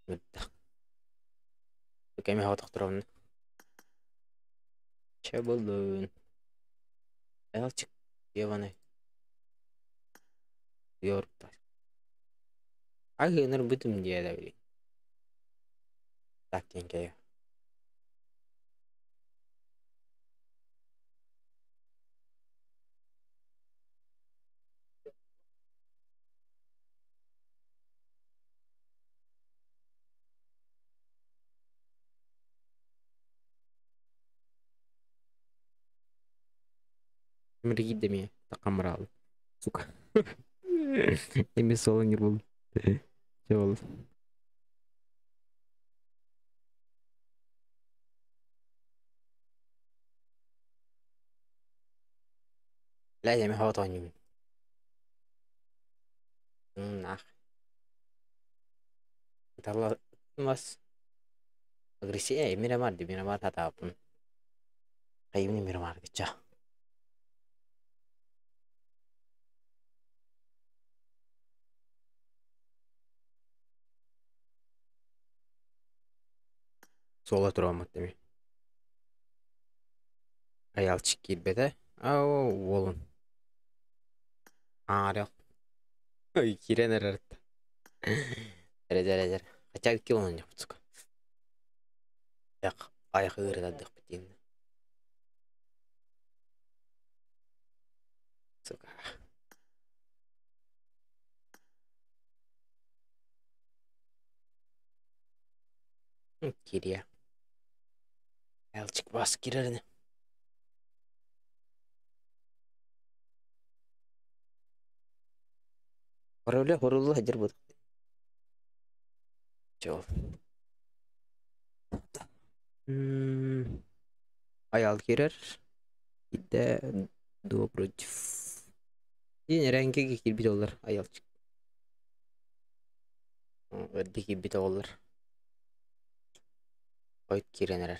Мыттах. Кэми хотохторовна. Чэ боллун. Элчик. Ебаный. Йорта. Агыныр бытым диэдэ били. Так тенкея. Миргидеми такамрал. Сука. Эми солоңер бол. Чэ бол. Ла эми хотоньюм. Нах. Тала мас. Агрессия Мирамар ди Мирамар хатаапын. Кайымны Мирамар гыча. Суола туруоммут деми. Аялчик киирбэтэ. Ау уолун. Аарел. Ой, киирэн эрэр. Эрэ эрэ эрэ. Хотя килон не сука. Эх, аяқ ырыдадых битин. Сука. Кирия. Элчик бас кирерine. Хорулла хорулла хадыр бут. Чол. Аял кирер. Иде дуо против. Yine рәңкеге кирбит олар аялчык. Өрді кирбит олар. Ойт киренерер.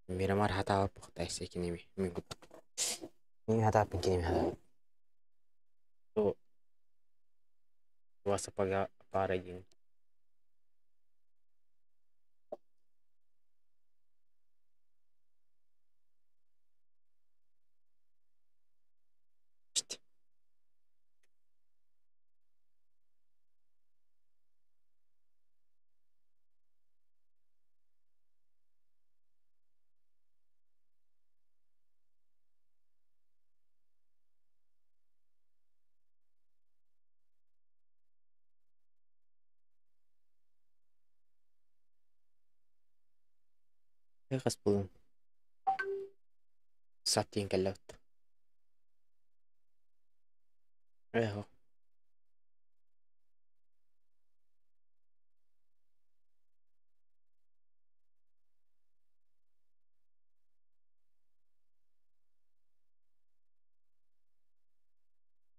Мирамар хатаап бухтайса кинеми. Мен кут. Мен хатаап кинеми хатаап. То два сапога пара один. Хас булун. Саттин кэллэт. Эхо.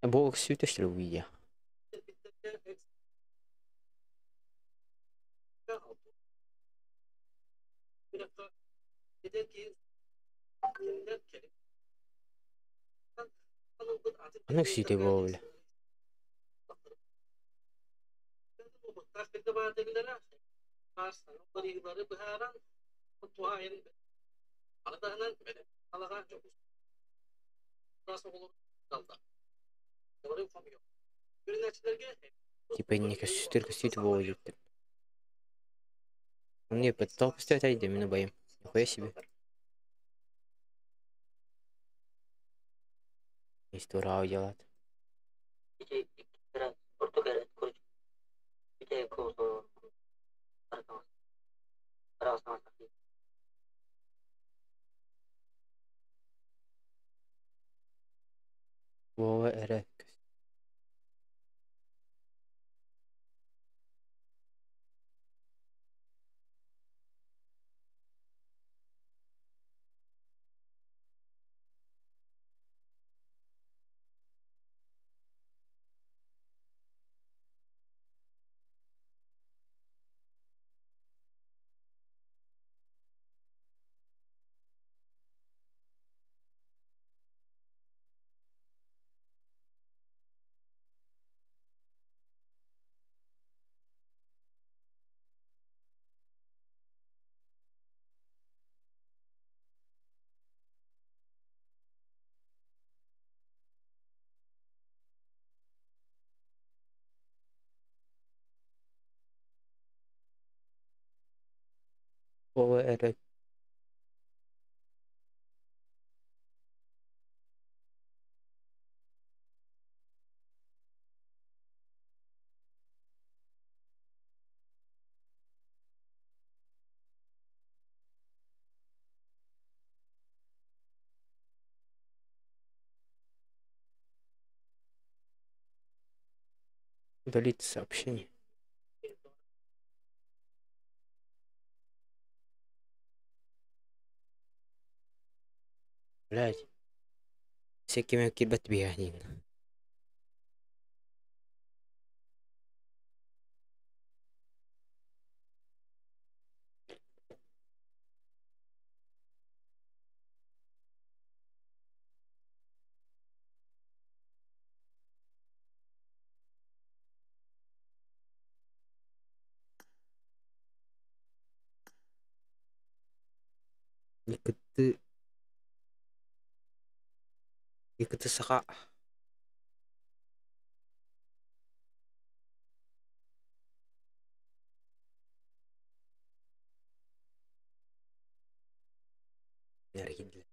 Бог сүүтэштэр уия. Анык сүүтэ буолла. Типа инники көстүстэр көстүүтэ буолуо диэбиттэр. Мне тоҕо көстүбэтэй да мин убайым. Нихуя себе. Здорово делать. Вова эрэ Вова эрэ Удалить сообщение. Блядь. Всякими кирбет биянин. Икты Икты саха. Эргиллэ.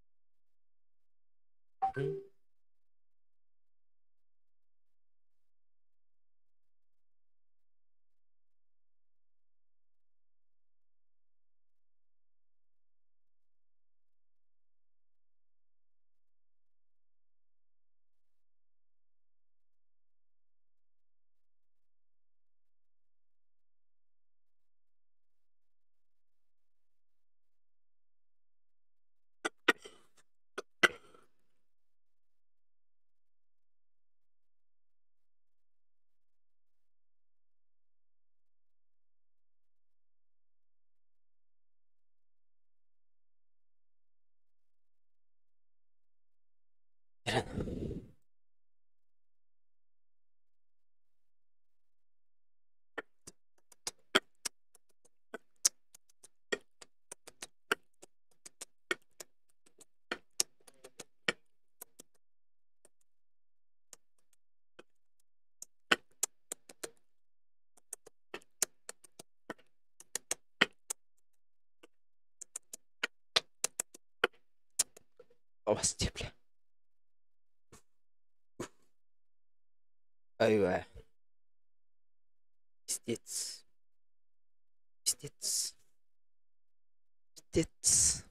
Овасти, бля. Айва. Пиздец. Пиздец. Пиздец.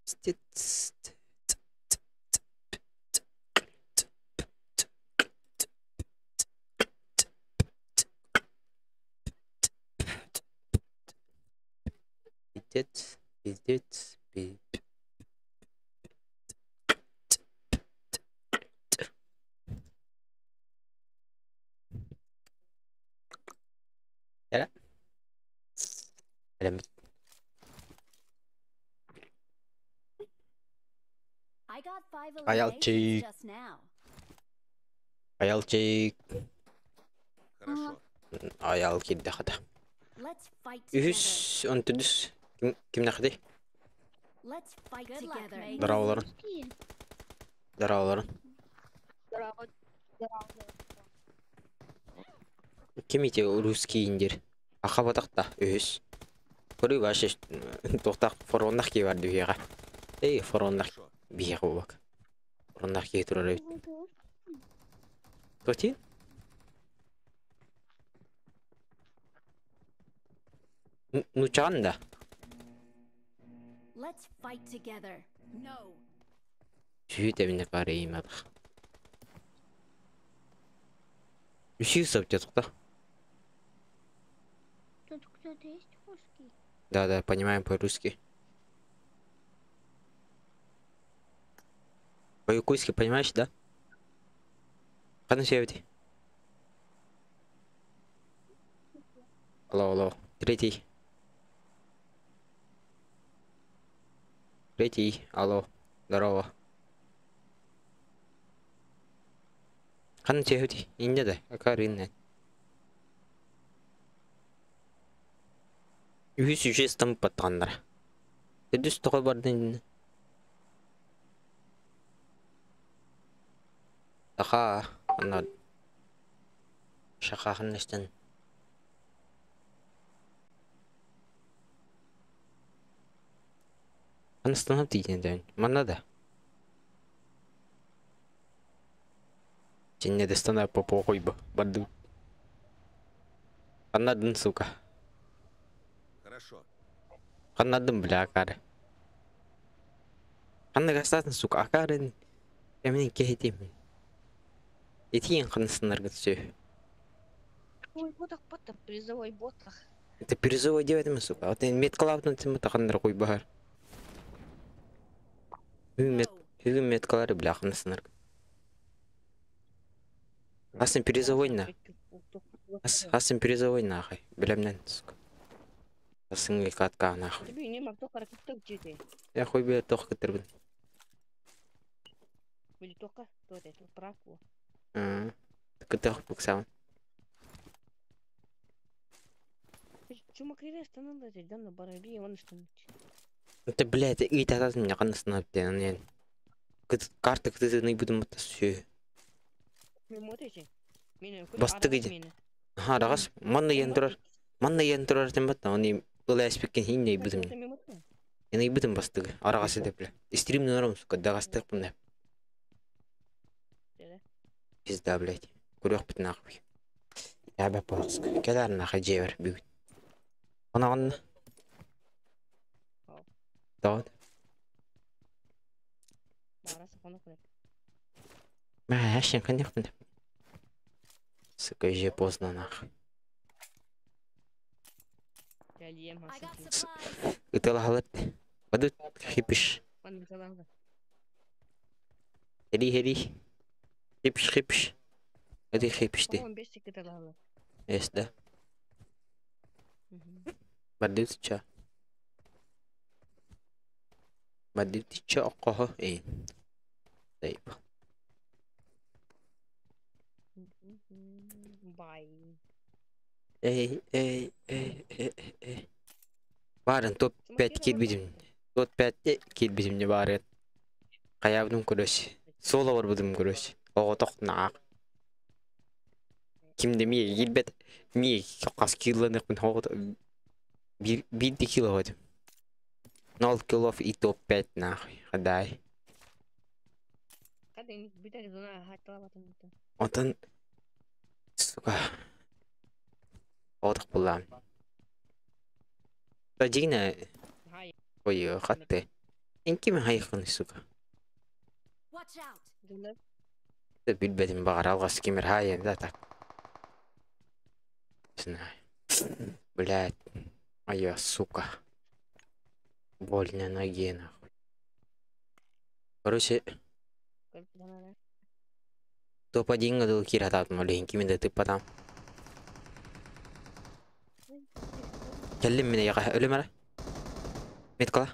Пиздец. Пиздец. Пиздец. Пиздец. I got 5 Аялчик. eliminations just now. Аялчик. Хорошо. Аял киирдэхэтэ. Let's fight together. Үһүс, он төрдүс. Ким кимнээхтэй? Let's fight together. Дорооболорун. Здороволорун. Здорово. Здорово. Ким ити русский индир? Аха батахта үһүс. Көрүү вообще туохтаах фороннах киһи бар биһиэхэ. Эй, фороннах Хорошо. биһиэхэ буолбак. Фороннах киһи турар эбит. Туох Нучаҕын да? Let's fight together. No. Сүүт эбинэ парыйматах. Үсүү сап тохта. Тут кто-то есть русский? Да, да, понимаем по-русски. По-якутски понимаешь, да? Ханна севди. Алло, алло. Третий. Третий. Алло. Здорово. Ханна севди. Инде да. Акаринна. Үһүс үчес там паттаннар. Эдүс тоҕо бардын. Аха, ана шахахыннастан. Анастанап тиийэн дэн. Манна да. Чинне дастана попо койбо. Барды. Аннадын, сука. Хорошо. Аннадын, бля, акары. Анна гастатын, сука, акарын. Эмин кехетим. Этиен қанысынлар все. Ой, ботах, ботах, призовой ботах. Это призовой делать, сука. Вот меткалабын тим тахандар кой бахар. Мет, меткалары, бля, қанысынлар. Асын призовой на. Ас, асын призовой нахуй. Билемнен, сука. Асын катка нахуй. Я хуй бе тох кытырбын. Кытых буксам. Это, блядь, и тогда меня канасна, блядь. Карта кытыны будем это все. Бастык иди. Ага, рагас. Манна ен турар. Манна ен турар тем батна. Они ылайс беккен хин не будем. Я будем бастык. Арагас деп, бля. Стрим норм, сука, дагастык бunda. Пизда, блядь. Көрөк бит нахуй. Я бе порск. Келер нахуй жебер бүгүн. Ана анна. Давай. Мә, әшен қандай. Сука, уже поздно нахуй. I got supplies. Ытала халат. Бадут хипиш. Хери хери. Хипиш хипиш. Hadi хипишти. Эс да. Бадут ча. Бадут ча оққоһо эйн. Тайп. Бай. Эй, эй, эй, эй, эй. Барын топ-5 кирбидим. Топ-5 кирбидим не барын. Каябдым көрөс. Соло бар будум көрөс. Ого тохнаак. Кимде мие кирбет. Мие кас килланыкпын хогот. Бир бир кило хотим. 0 килов и топ-5 нахуй. Хадай. Отон сука. Отох булам. Тажина. Ой, хатте. Инки мен хайхын, сука. Watch out. Билбедим багар алгас кимер хайын да так. Не знаю. Блядь. А я, сука. Больно ноге, нахуй. Короче, топ-1 году кира там маленький, мен ты потом. Кэллим меня яга өлөмөрө. Меткала.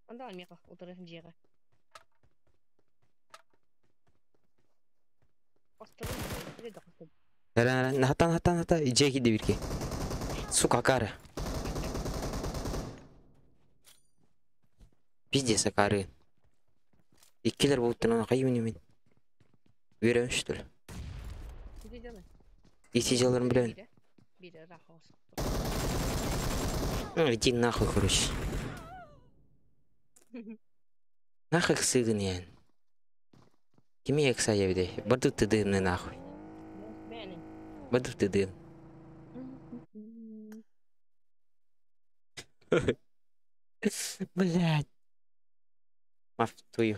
Анда меха, утырыһын жиэҕэ. Хатан хатан хата жеки дебирки. Сука кара. Пиздец акары. Иккилэр буолтунан хайыбын мин. Үөрэн что ли? Иди делай. Ити дьаларын билэбин. Биирэ. Биирэ ыраах оҕус. Ну, иди нахуй, короче. Нахуй сыгын ян. Кими эксая биде? Баду тыдым нахуй. Бэни. Баду тыдым. Блядь. Маф твою.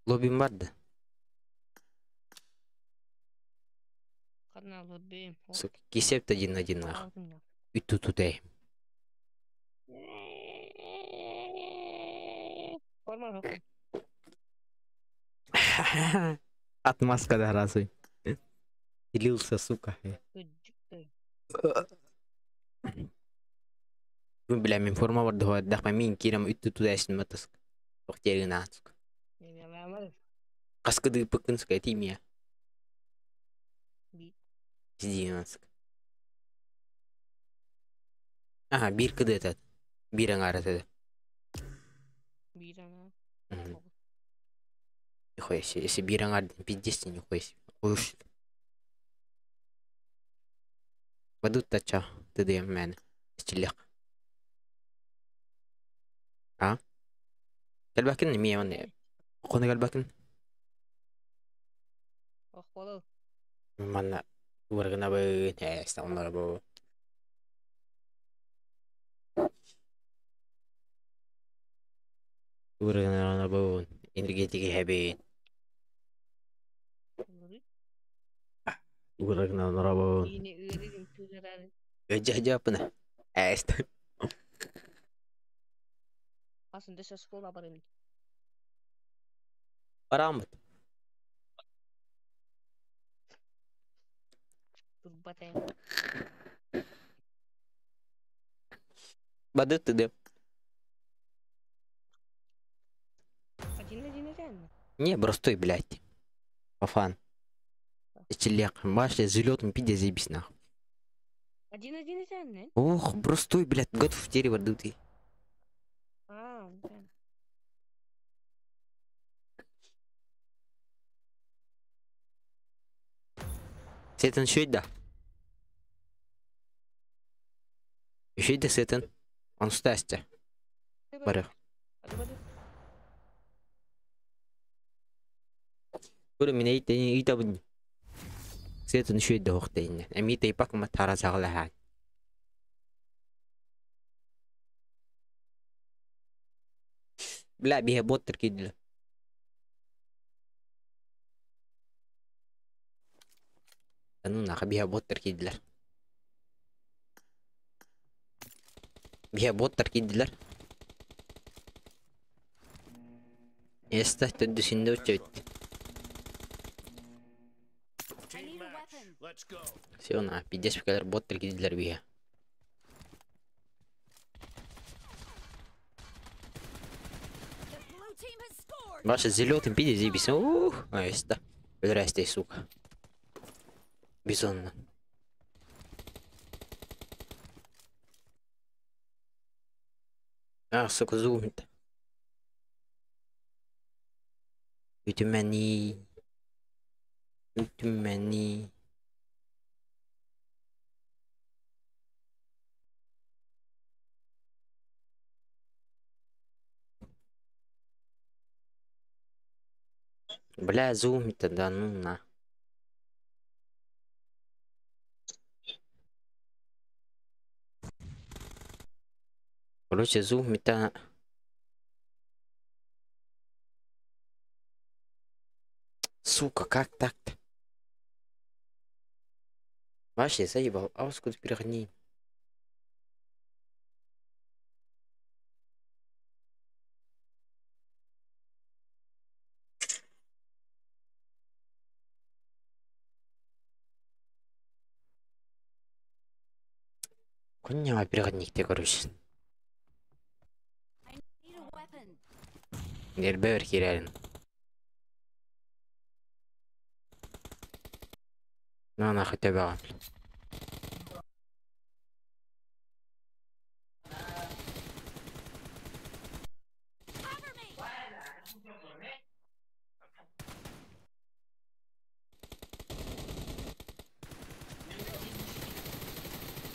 Лобим бар да. Ханна лобби. Сука, кисеп один на один нахуй. И тут туда. Форма хоккей. Отмазка да разве. Делился, сука. Бля, мен форма бар да дахма мин кирам үттү туда эсин матаск. Охтерин сука. Каскады пыкын сука, тимия. Сиди сука. Ага, бир кыды этот. Бир аңар этот. Биир аңа. Нихуя себе, если бир аңар, пиздец, нихуя себе. Уж. Бадут тача, ты мен. Стилек. А? Кэлбэкин мие онne. Коны кэлбэкин. Ох болу. Манна уаргына бы, э, оннора бу. Уаргына бу, энергетики хэби. Уаргына бу. Ини ыырыгын тыгырары. Жа-жапына. Эст. Aslında школа бар эми. Барамыт. Турбатайм. Бадыт ты Один один реально. Не, простой, блядь. Пафан. Челек, башня, залетом пиздец заебись нахуй. Один один реально. Ох, простой, блядь, готов в дерево дутый. А, да. Сетен шүйді. Шүйді сетен. Он стасте. Барых. Көрі мен әйтен үйтабын. Сетен шүйді оқтайын. Әми тайпак ма тара сағла. Бля, бия боттыр кеділі. Ну нахуй, бия боттыр кидилер. Бия боттыр кидилер. Эста төдүсүндө өчөйт. I need a weapon. Все на, пиздец кэлэр боттыр кидилер бия. The blue team has scored. Ваша зелётым пиздец заебись. Ух, а эста. Здрасте, сука. Бизонно. А, сука, зумит. Үтүмәни. Үтүмәни. Бля, зумит да ну на. Короче, зумит Сука, как так-то? Вообще заебал. А вот перегни. Коня переходник короче. I need a weapon. Нербер кирелин. На на хотя бы. Cover me.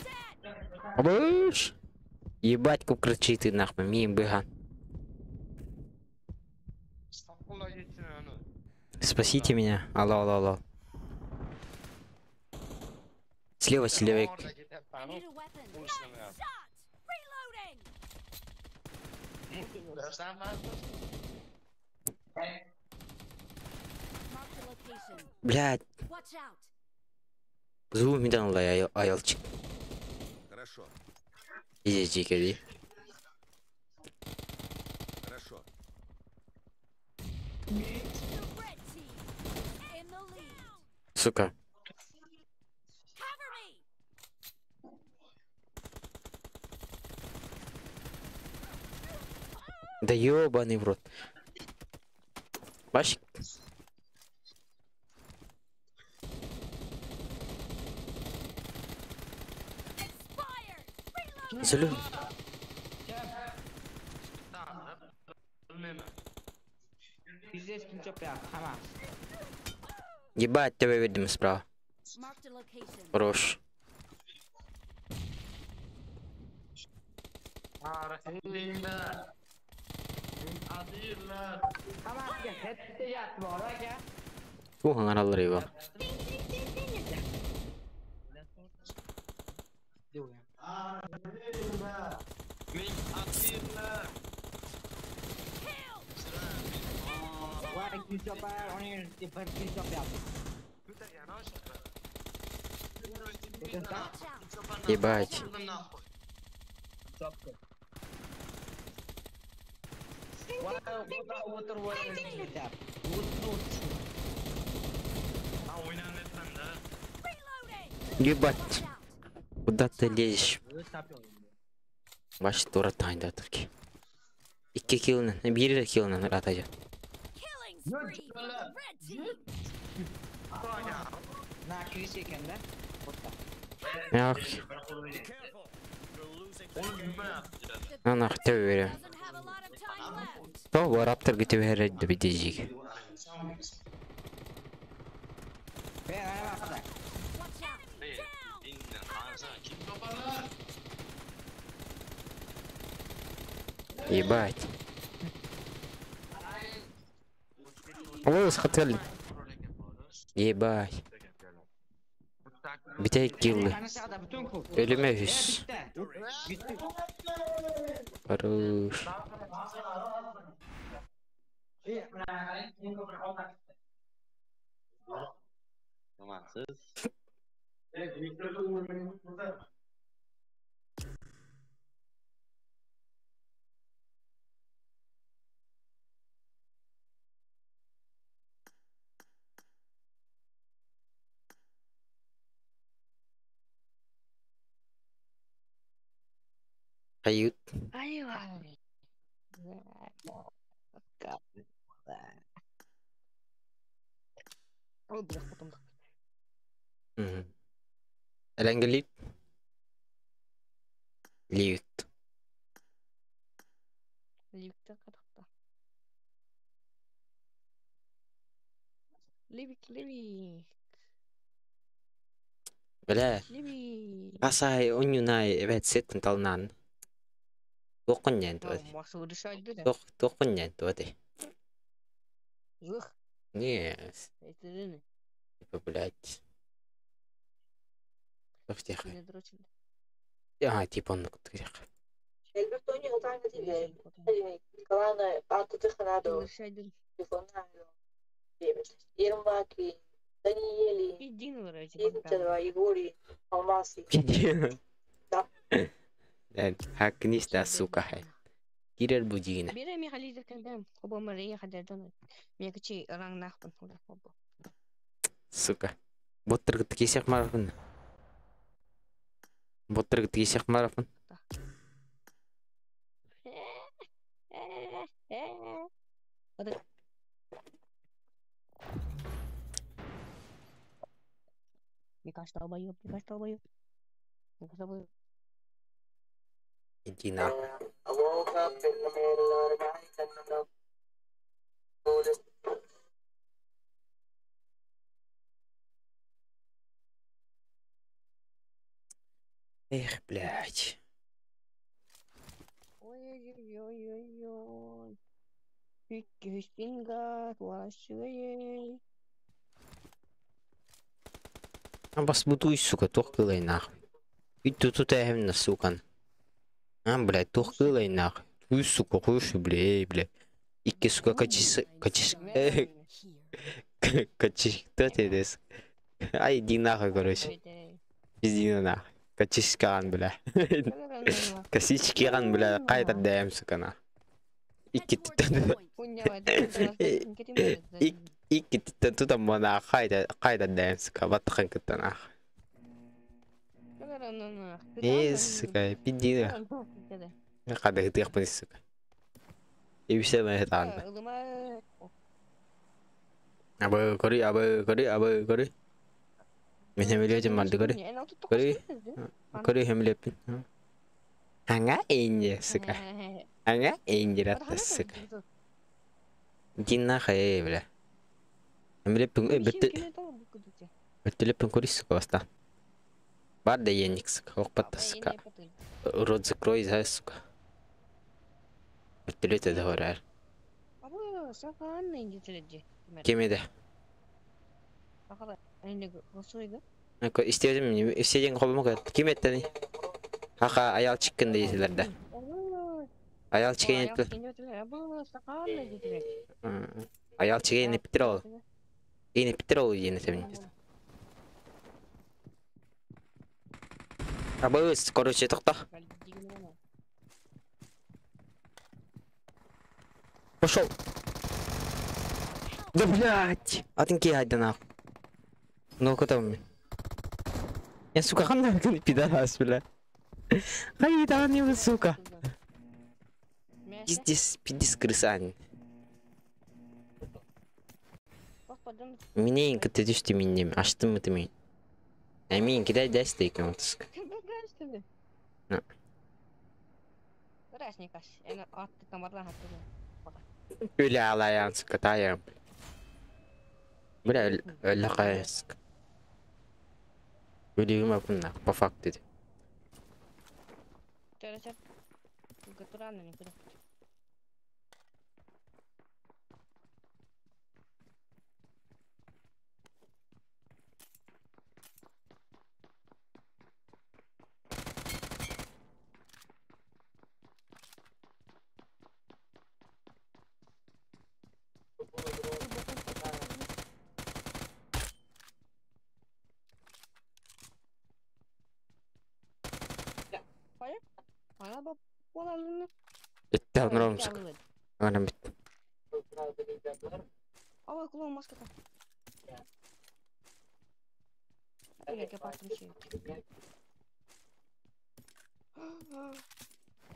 Dead. Абыш! Ебать, как кричит ты нахуй, мим быга. Спасите меня. Алло, алло, алло. Слева, слева. I need a weapon. Nice shot. Reloading. Marked a location. Блядь, Watch out. звук метан аялчик. Хорошо. Иди, иди. Хорошо. The red team is in the lead. Сука. Cover me. Да ёбаный в рот. Баш. Expired. Reloading. Салют. Ебать, тебя видимо справа. Marked a location. Хорош. Ух, его. Watch out. Ебать. Reloading. Ебать. Watch out. Куда ты лезешь? Баш тура тайда таки. Икки килнен, бир килнен ратажа. Killing spree for the red team. Ах, The на нахуй тебе верю. doesn't have a lot of time left. То раптор гитеп берет битежик. Watch out. Down. Ебать. Ой, схотели. Ебать. Битей киллы. Ölüme hüs. Хорош. Ают. Эләнгелит. Лиют. Ливикте кадакта. Ливик, ливик. Бля. Ливик. Асай онюнай эбет сеттен талнан. Тоқын туат. Масурышайды. Тох тоқын туат. Зых. Не, Это типа, блядь. Тох тихо. не дрочили. А, типа он тихо. Хакниста, сука. Кирер будина. Бира ми халидер кандам. Оба Мария хадердон. Мекчи ранг нахпан хула оба. Сука. Боттыр кесек марфын. Боттарга тиийсэх марафон. Микаш долбоёб, Микаш долбоёб. Микаш долбоёб. Иди нахуй. Эх, блядь. Ой-ой-ой-ой-ой. Иккиһистинга туорасыгай. А бас бутуй, сука, туох кыылай нахуй. Үй туту тээһимна, сукан. А, блядь, туох кыылай нахуй. Туй, сука, хуйшу, бля, эй, бля. Икки, сука, качис, качис, качис, кто ты здесь? Ай, иди нахуй, короче. Иди нахуй. Качискаан, бля. Косичкиан, бля, кайта дэм, сука, на. Икки түттэн икки түттэн тутан мана кайда кайда дэм, сука, баттахан кыттан ах. Э, сука, пиди. Када хытыахпын, сука. Ибисе мэ таан. Абы кори, абы кори, абы кори. Мен хемилетим марды кори. Кори. Кори хемилеппин. Аңа инje, сука. Аңа инje ратта, сука. Дин нахуй, бля. Хемилеппин, э, бетте. Беттелеппин кори, сука, баста. Бар да еник, сука, окпатта, сука. Рот закрой, за, сука. Беттелете да хорар. Кемеде. Истедим, истедин колума ким эттени? Хаха аял чиккен дейсилерде. Аял чикен этти. Аял чикен эптир ол. Эни эптир ол диэн этебин. Абыс, короче, тохто. Пошел. Да блять! Атын ки хайда нахуй. Ну куда мен? Я, сука, ханна пидорас, бля. Хайда, не сука. Пиздец, пиздец, крыса. Минейин кытта түстү миннем, аштым мыты мин. Эмин кидай дәсте екен отыск. Үлә алаян, сука, таян. Бля, өлә кая, сука. Өлегім апын, по факту. Битте алнырым, сука. Анам битте.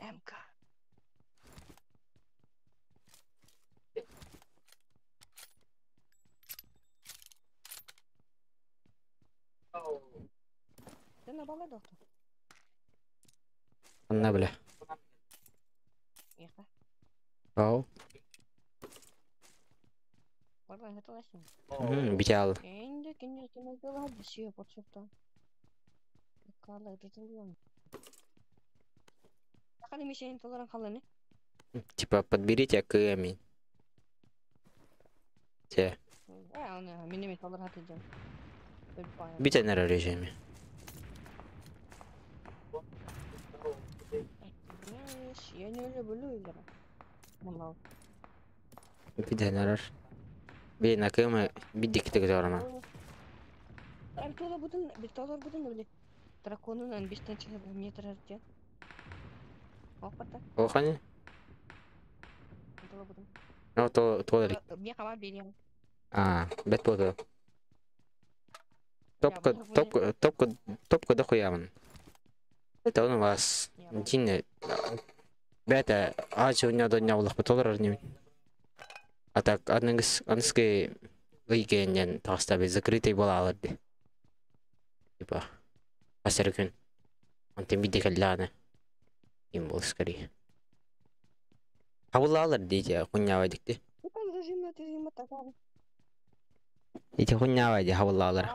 МК. Анна, бля. Ау. Битял. Типа подберите АКМ. Те. Битя на режиме. Я не люблю игры. Битя Бин АКМ бидик тек жарма. Охани? Ну то то А, бет болды. Топка, топка, топка, топка дохуямын. Это он у вас дин бэта ачы уня до дня улах потолар не. А так аныгыс аныскы ыйгеннен таҕыста закрытый буолаалар ди. Типа асыр күн. Онтон бидде кэллааны. Им бол скорее. Хабылаалар дейте хунява дикти. Ити хунява ди хабылаалар.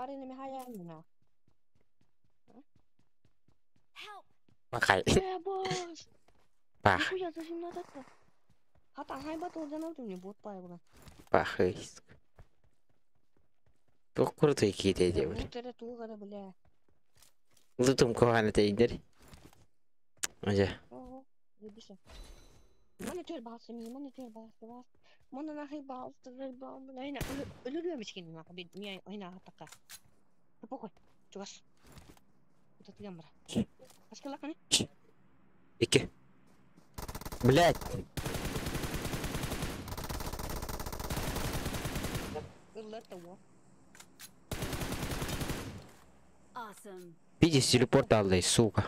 Help! Бахай. Бах. Бах. Туох крутой киите диэбит. Лутум куһаҕан этэйдэр. Дьэ. Икки. Блядь. Awesome. Видишь, телепорт аллай, сука.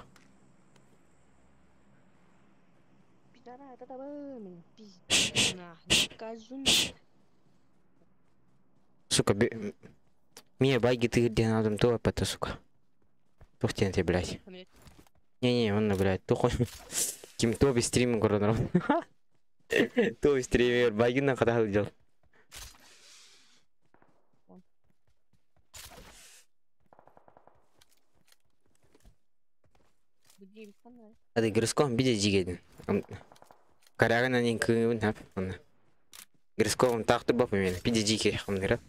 Сука, мне байги ты где надо, то это, сука. Тух ты, блядь. Не-не, он, блядь, тухой. Ким тоби стрим городом. Тоби стример, байги на хата дел. Hadi Грызком биде жигедин. Караган анин кыгын хап. Онна. Грызком тактыр бап мен. Биде жиге хамнырат.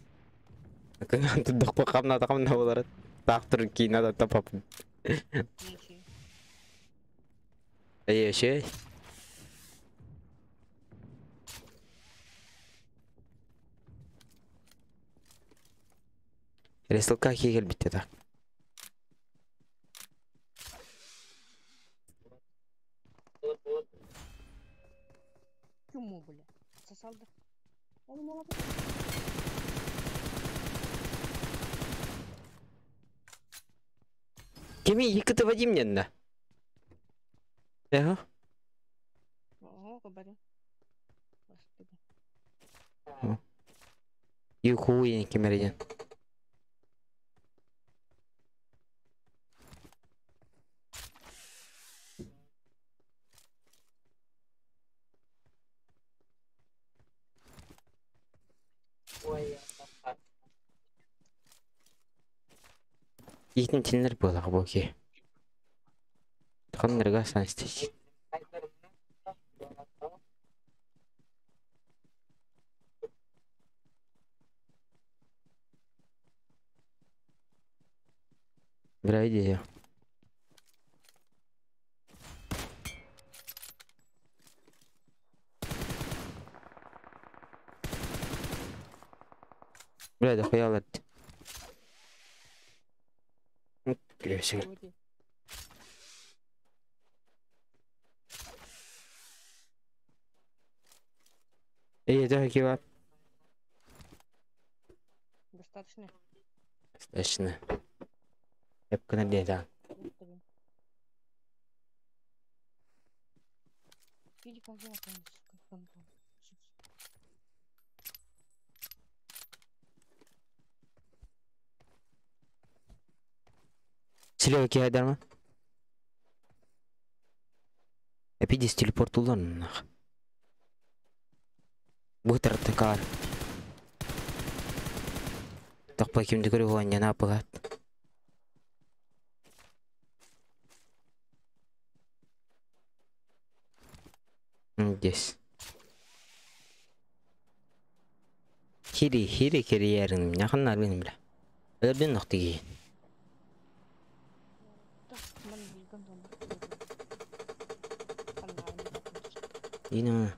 Кыгын тудак камна камна болар. Тактыр кийин да тапап. Эй, шей. Ресылка кегел битте так. Кеми екі Вадим ненна? Ага. Юхуй кемерден. Итин тилнер буолаҕа буоки. Тохоннорго санстич. Бля, идея. Бля, дохуя лад. Бля, Эй, это кебаб. Достаточно. Достаточно. Я пока на да. Слева киайдарма. Эпидис телепорт улан нах. Бутер такар. Тақпа кимді көрі болған яна апығат. Здесь. Хири, хири кириярин, яқын арбин бля. Өлөрден ноқты кейін. Ині.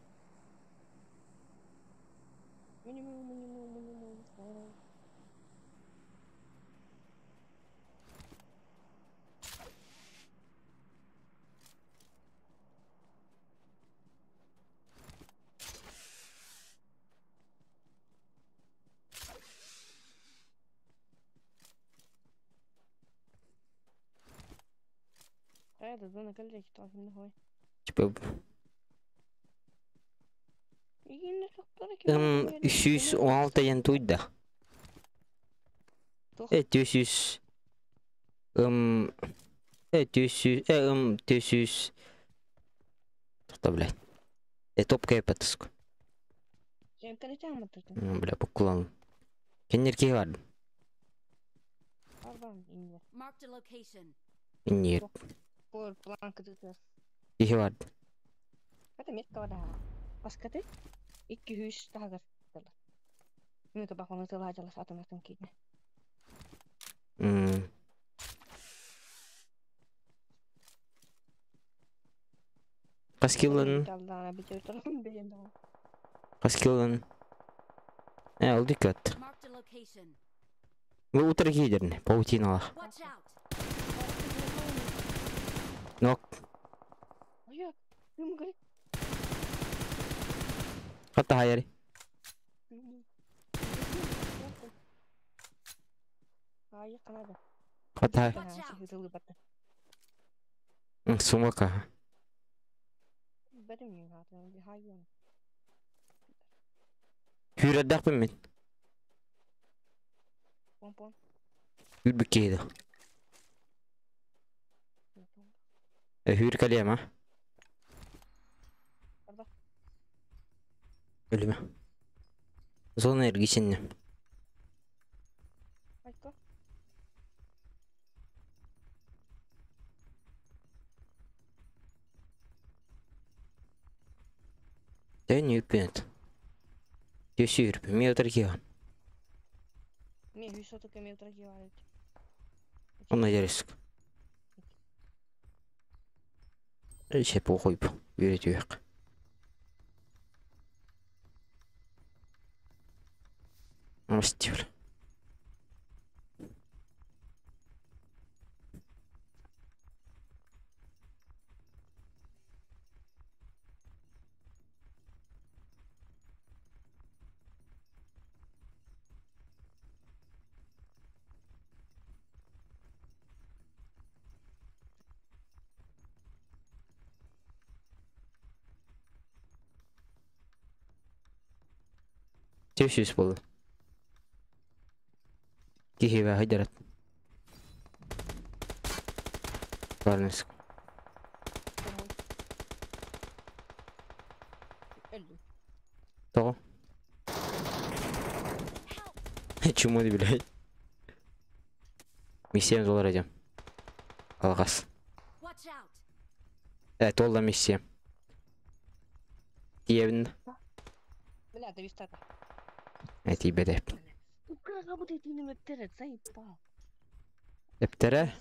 Типа 316 диэн тууйда. 300 300 300 Тоқта, блядь. Топка епатыску. Бля, буккулан. Кеннер киһи бар. Marked a location. Иннир. Киһи бар. Баскаты 200 тагыр. Минута бахоны тылажалас атын кийне. Хас килын? Хас килын? Ол диккат. Marked a location. Бу утары киидерне, паутиналах. Watch out. Нок. Хатта хайари. Хатта хай. Watch out. Сумака. Хүрәдәкпин мин. Хүрбүккейді. Хүр калема. Өлүмө. Зона эргисинне. Дэн юппет. Төсү үрпү. Ми отар киған. Онна жарыск. Эше похуй. Үйретүйек. Амстивр. Төсүс болду. Кихибе хайдарат. Барныск. Того. Чему ты, блядь? Миссия доллар идем. Алгас. Watch out. Толда миссия. Тиебин. Бля, довистата. Тибе деп. Дептере.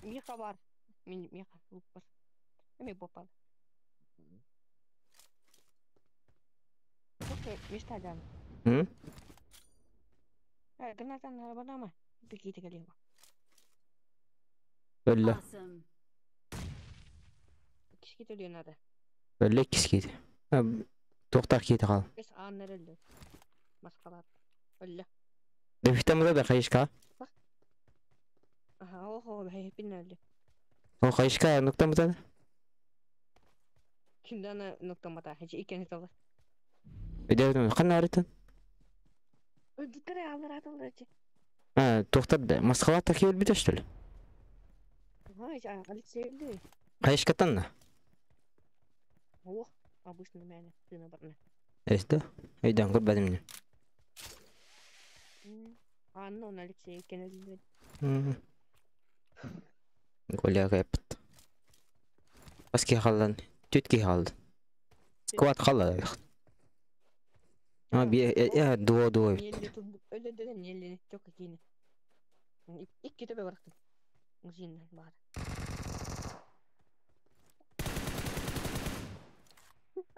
Миха бар. Миха, лук бар. Эми попал. Окей, мечта М? Гранатаны барама. Беките келеба. Өллө. Awesome. Кишки төлөй надо. Өллө кискейdi. Тоқтар кейді қал. Бес аннар өллө. Маскалар. Өллө. Дефитамыда да қайышка. Аха, охо, бай пин өллө. О қайышка нуктамыда да. Кимдана ноктамата, хечи икен хитала. Өйдәбін қандай арытын? Өдүттере алар аталар чи. Тоқтар да. Масқалар та кейбір бітеш что ли? Ага, Алексей өллө. Қайышкатан да. Ох, обычно мене, ты на барна. Эсті. Өйден көрбәдім не. Анна, он Алексей икен өллө. Голя кайпыт. Баски қалдан. Түтки қалды. Сквад қалды. А, би, дуо, дуо. Өллө деген нелли, жок кийин. Икки төбө барактым. Мужин бар.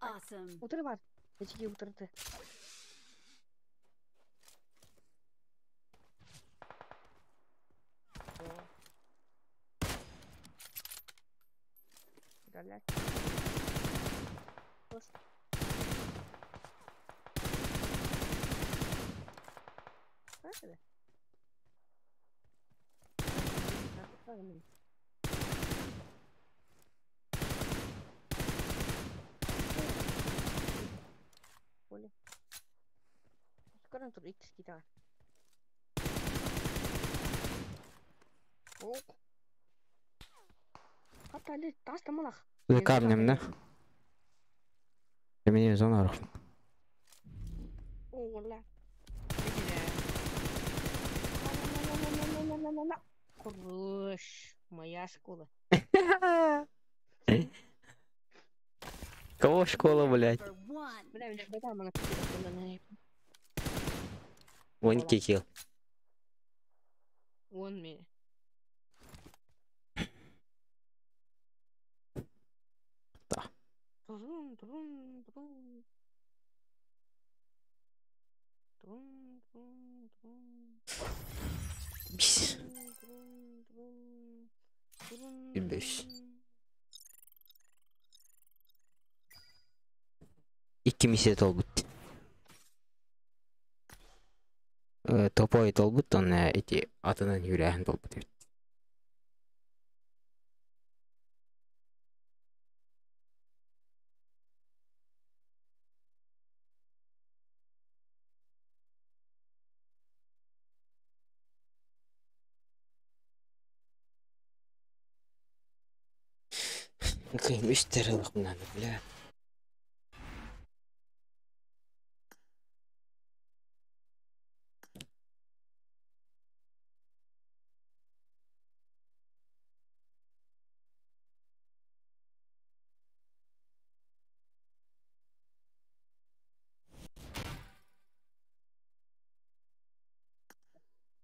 Awesome. Утары бар. Эчиги утарыты. Далее. Скоро тут икс кита. Хата тас тамалах. За камнем, да? Я меня зона арах. Ола. Хорош. Моя школа. Кого школа, блядь? Number one. Бля, бля, бля, мана Вон кикил. Вон меня. Да. Трун, трун, трун. Трун, трун, трун. Бис. Трун, трун, трун. Трун, Бис. трун. Икки миссия толбут. Топой толбут, он эти атынан юряхын толбут. Кыйм үс тарылық мынаны, бля.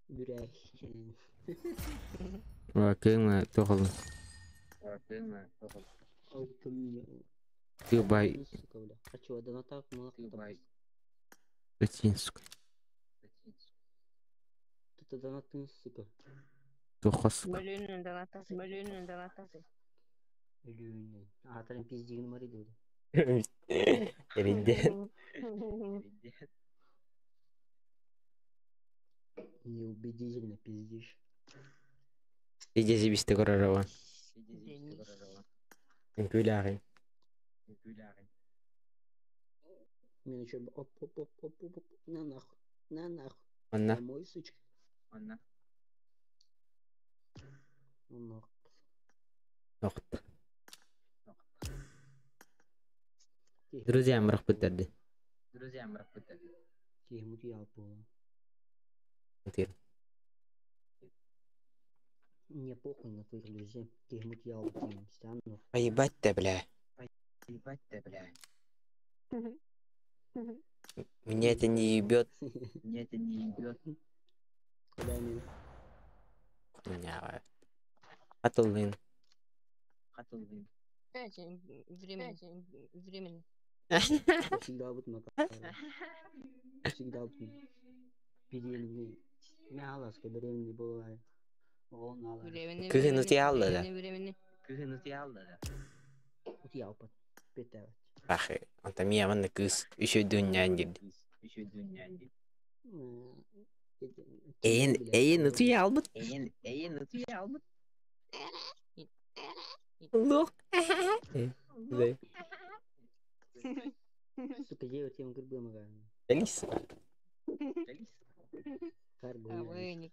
Бүрәк. Кыйм тоғыл. Ты бай. Сука, бля. А чё, донатак, молоко. Латин, сука. Тут донатын, сука. Тоха, сука. Мөлүнүн донатасы, мөлүнүн донатасы. Өлүүнү. Аатарын пиздигин бар иди. Эринде. Неубедительно пиздишь. Иди зибисте көрөрөбөн. Денис. Күләгин. Мен еще оп оп оп оп оп оп на нахуй. На нахуй. Анна. Домой, сучка. Ну нахуй. Нохт. Друзья, мырах биттерди. Киһи ялпы. Тир. Мне похуй на твоих друзей. Киһи ялпы стану. Поебать та, бля. Меня это не ебет. Куда меня? Меня. Атылын. Эти, времени, времени. Я всегда буду на Всегда буду. Беременный. Мяласка беременный бывает. Он ала. Времени. Кыһын утуйалла да. Времени. Утуйалпат. Бетават. Ахы. Анта мия манна кыз еще дүньян дирди. Эйин эйин утуялбыт. Лох. Да. Сука, девять я грибы магазин. Алиса. Карбу.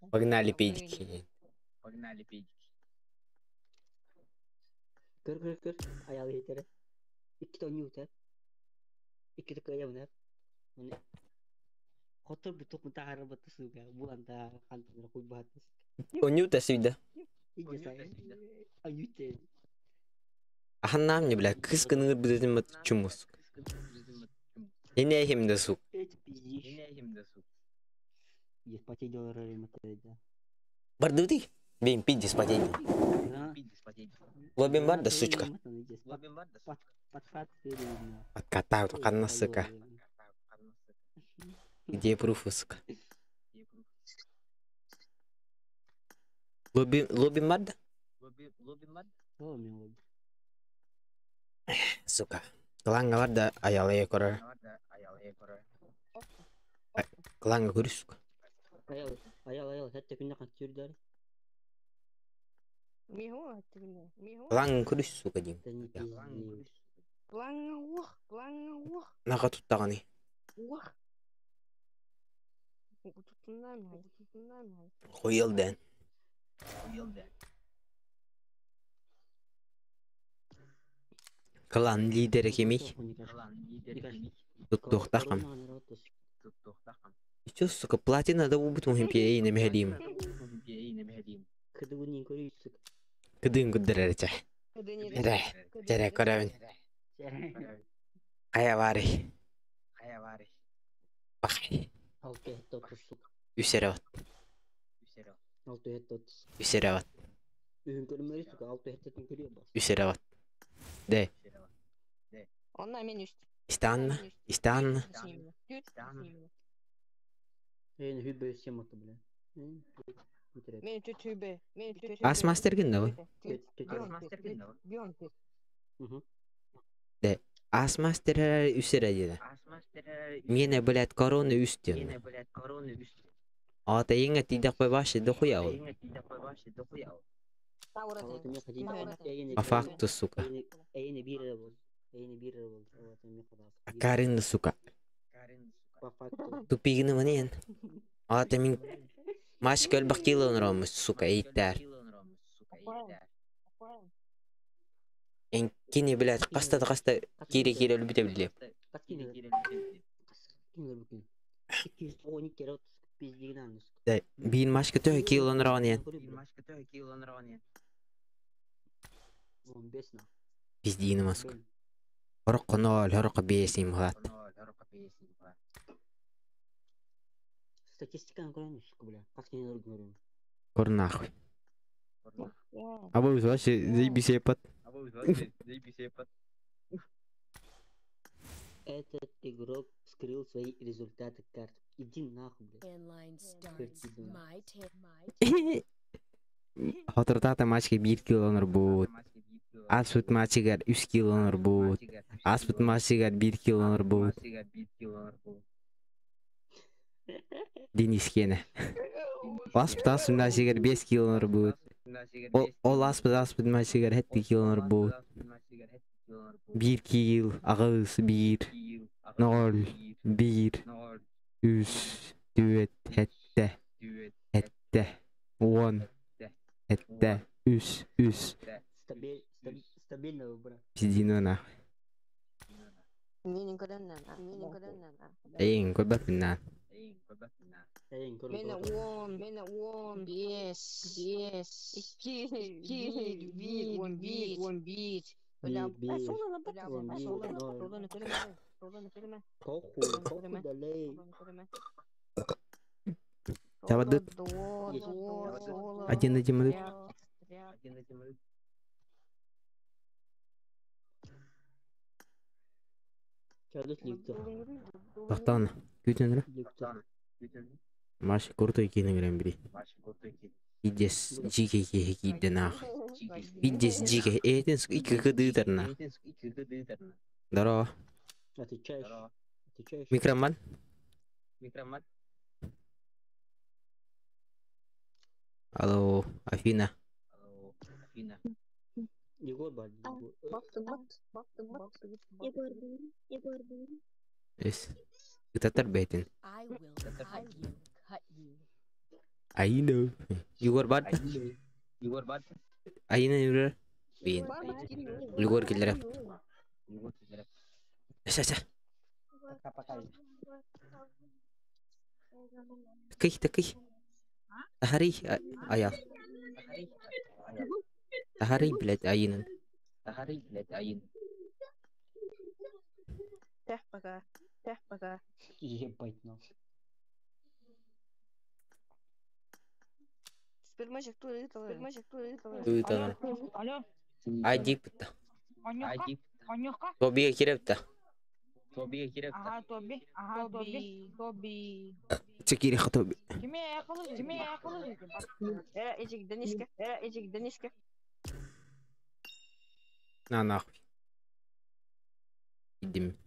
Погнали педики. Кыр кыр кыр. Аял yeter. İki ton yutar. İki tık ayağım ne? Хотор бутук мутахара баты сука. Булан та хантын куй бат. Онюта сүйді. Иди сай. Аюте. Аханна мне, бля, кыз кыныр бідетім бат чуму, сука. Ене хемді, сука. Эти пиздишь. Есть потей доллара да. Барды ты? Бейм, пиздец, потей. Лобин бар да, сучка. Подкат передно. Откатал, ханна, сука. Где пруфы, сука? Лобби, лобби мад? О, мен лобби. Сука. Кланга бар да аялая көрөр. Кланга көрүс, сука. Аял, аял, аял, хәтта күнне кан түрдәр. Михо, ты Михо. Кланга көрүс, сука, дейм. Да не пизди. Кланга ух, кланга ух, Наға туттағаны. ух. Тутуннан, тутуннан. Хуел дэн. Клан лидері кемей. Туттуқтақым. Чё, сука, платина да убыт мухим пиэйне мехелим. Кыдыгын көрүс, сука. Кыдын күддерерче. Эре, жере көрөбүн. Кая бары. Бахай. Алты хәтта отыз, сука. Үсере бат. Алты хәтта отыз. Үсере бат. Үһүн көрмөрү, сука, алты хәтта көрү бас. Үсере бат. Де. Онна мен үст. Истанна. Истанна. Эйн хүбе сематы, бля. Мен түтүбе. Мен түтүбе. Ас мастер гин да бу. Де. Ас мастер үсере диде. Мене, блядь, корона үстен. Ата еңе тидек қой башы дохуя ол. По факту, сука. Эйне бир бол. Эйне бир бол. Карин, сука. По факту. Тупигini манен. Ата мин маш көлбак килон ромус, сука, эйттер. Эн кини, блядь, каста да каста кире кире өлбүтө биле. Да, бин машка тө килон ронен. Пиздини маск. Хорок ноль, хорок бес им хат. Статистиканы көрөм, сука, бля. Кас кинелер көрөм. Кор нахуй. А вы вообще заебись епат. Этот игрок скрыл свои результаты карт. Иди нахуй, блядь. In line starts Пердиду. my turn. My Хотуртата мачка 1 килонор бут. Аспыт мачыгар 3 килонор бут. Аспыт мачыгар 1 килонор бут. Денис кене. Аспыт аспыт мачыгар 5 килонор бут. Ол аспыт аспыт мачыгар 7 килонор бут. 1 кил, агыс 1, 0, 1, 3, 4, 7, 7, 10, 7, 3, 3. Стабильно, брат. Пиздину нахуй. Мен көрөм. Мен көрөм. Эйин көрбөппүн на. Эйн көрөм. Мен 10, мен 10, 5, 5, 2, 2, 1, 11, 11. Бля, Бир, соло бля, он бир, соло, ноль. соло көрөм, соло көрөм. Похуй, похуй, далей. Чабадыт. Один один мадыт. Чадыт ликта. Тохтоон. Күтүн Ликта. Маш куртой кинегрен бири. Идес жиге киде нах. Идес жиге этен икки кыдытар нах. Здорово. Отвечаешь. Отвечаешь. Микроман. Алло, Афина. Егор бар. Егор. Эс. Ытатар бейтин. I will cut you, cut you. Айна. Егор бар. Айна юрер. Бин. Егор келер. Ша ша. Такый, такый. Тахари, аял. Тахари, блядь, айнын. Тэх пока. Тэх пока. Ебать нахуй. Спермачек тур Туыталар. Алло. Айди пытта. Алло. Онюхка. Тобиге кирепта. Ага, Тоби. Ага, Тоби. Тоби. Чекири Тоби. Кими якылы, кими якылы. Эжик Дениске, эжик Дениске. На нахуй. Идем.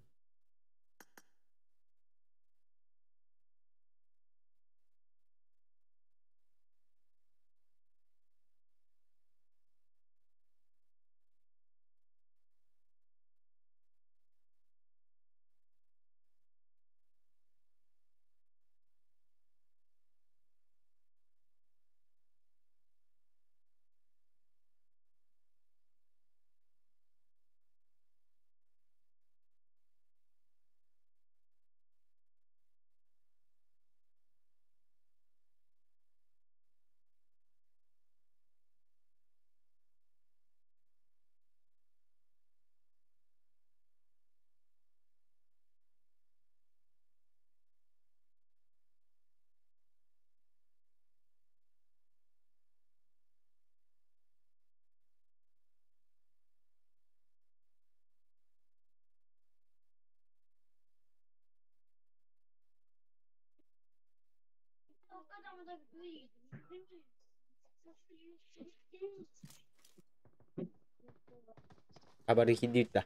Хабары хидита.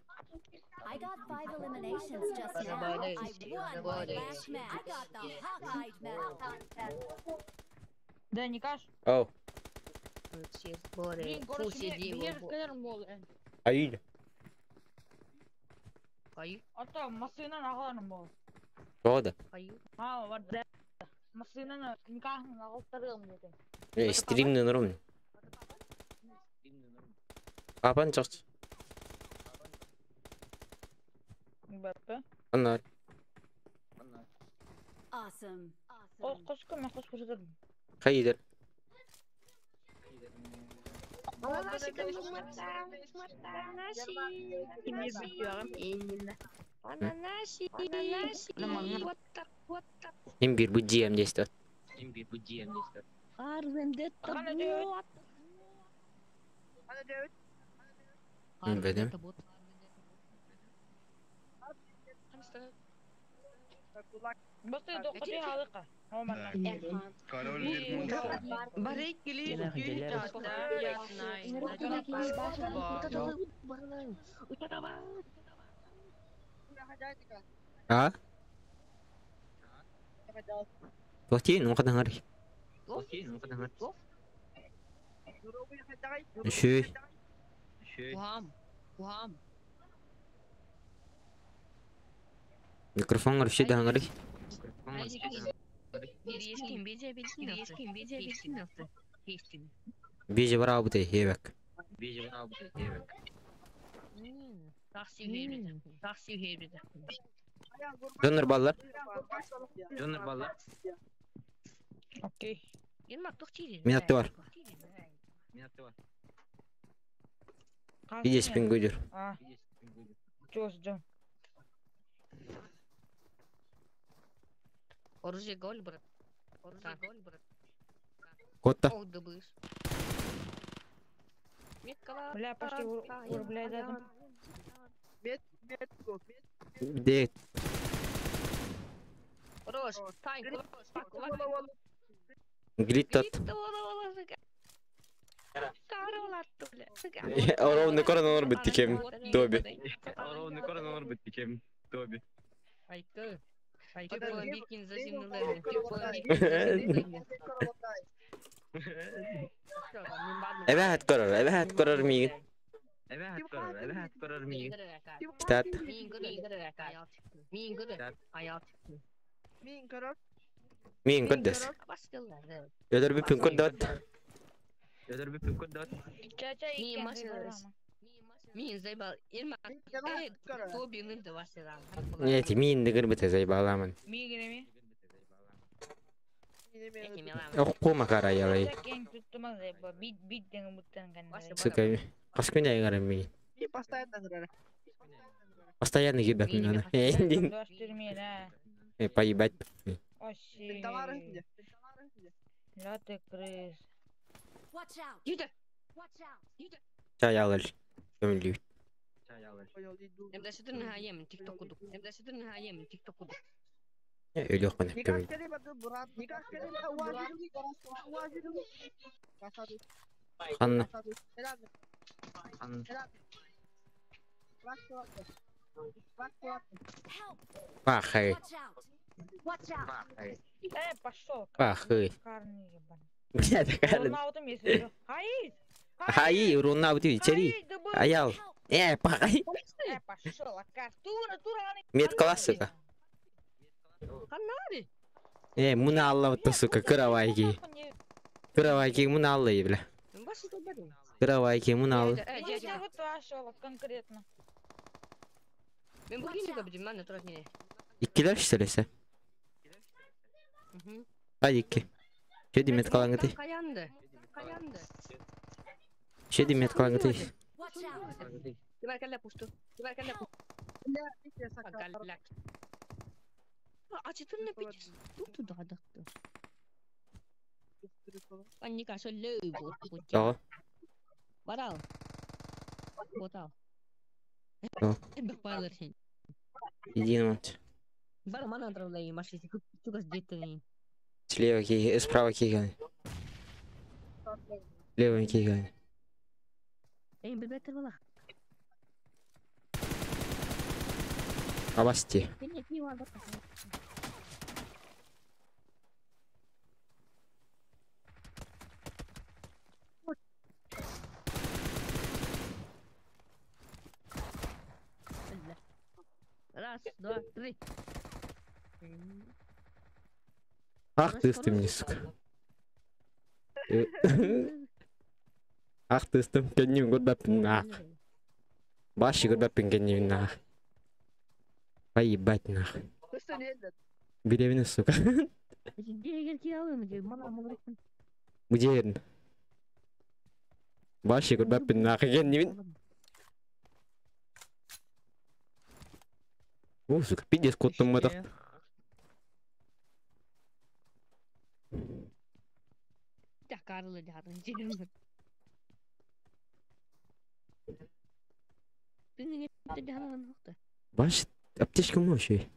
I got 5 eliminations just now. I won my last match. I got the Hawkeye medal. Да, не каш. О, Блин, короче, мне айыл. Ата масына нағаларым бол. Тоғда. А, бар да. Масына никахын ағылтарым деді. Э, стримни норм. Апан чакчы. Бәппі. Анар. Awesome. О, қосқы, мен қосқы жатырмын. Хайдер. Им бир будием действует. Бедем. Басты доққы халыққа. А? Плати, ну когда говори. Еще. Микрофон вообще да говори. Бежи бара бу хебек. Донор баллар. Окей. Мен атты бар. Видишь, пингуйдер. А. Чё, ждем. Оружие голь, брат. Оружие голь, брат. Котта. Ох, добыш. Бля, почти урубляй задом. Где? Рош, танк, рош, Глиттат. Ровно корон орбит тикем. Тоби. Айкы. Эбэхат корор, эбэхат корор миигин. Штат. Миигин көрдөс. Өлөр бүпүн көрдөт. Чача Мин заебал. Ирма, Тоби нынды вашера. Нет, миин дегер бите заебаламын. Мигинеми. Оккума караялай. Кен туттумаз заеба. Бит бит деген буттан кан. Сука, каш күн айгарым миигин. Постоянно кидак надо. Э, Поебать. Оси. Ля ты крыс. Watch out. Юда. Watch out. Чай алыр. Көмүлүү. Өлүөххүн эппэбин. Ханна? Пахай. Э, пошел. Пахай. Карны ебаный. Бля, такая. Урнаутым если Хаи! Хаи, урнаутым, чери. Аял. Э, пахай. Э, пошел, акар. Тура, тура, Медкласс, сука. Э, муна алла вот сука, кыравайки. Кыравайки муна алла, бля. Кыравайки муна алла. Я вытащила конкретно. Иккилер что ли, Hadi икки. Че димет калаңыты? Че димет калаңыты? Тоҕо? Тоҕо? Иди вот. Слева киги, справа киган. Лево киган. Абасти. Раз, два, три. Ах ты ты мне, сука. Ах ты стым кенним гурбаппин нах. Баши гурбаппин кенним нах. Поебать нах. Беременна, сука. Где Баши гурбаппин нах кенним. О, сука, пиздец, кот там это. Баш, аптечка мощи.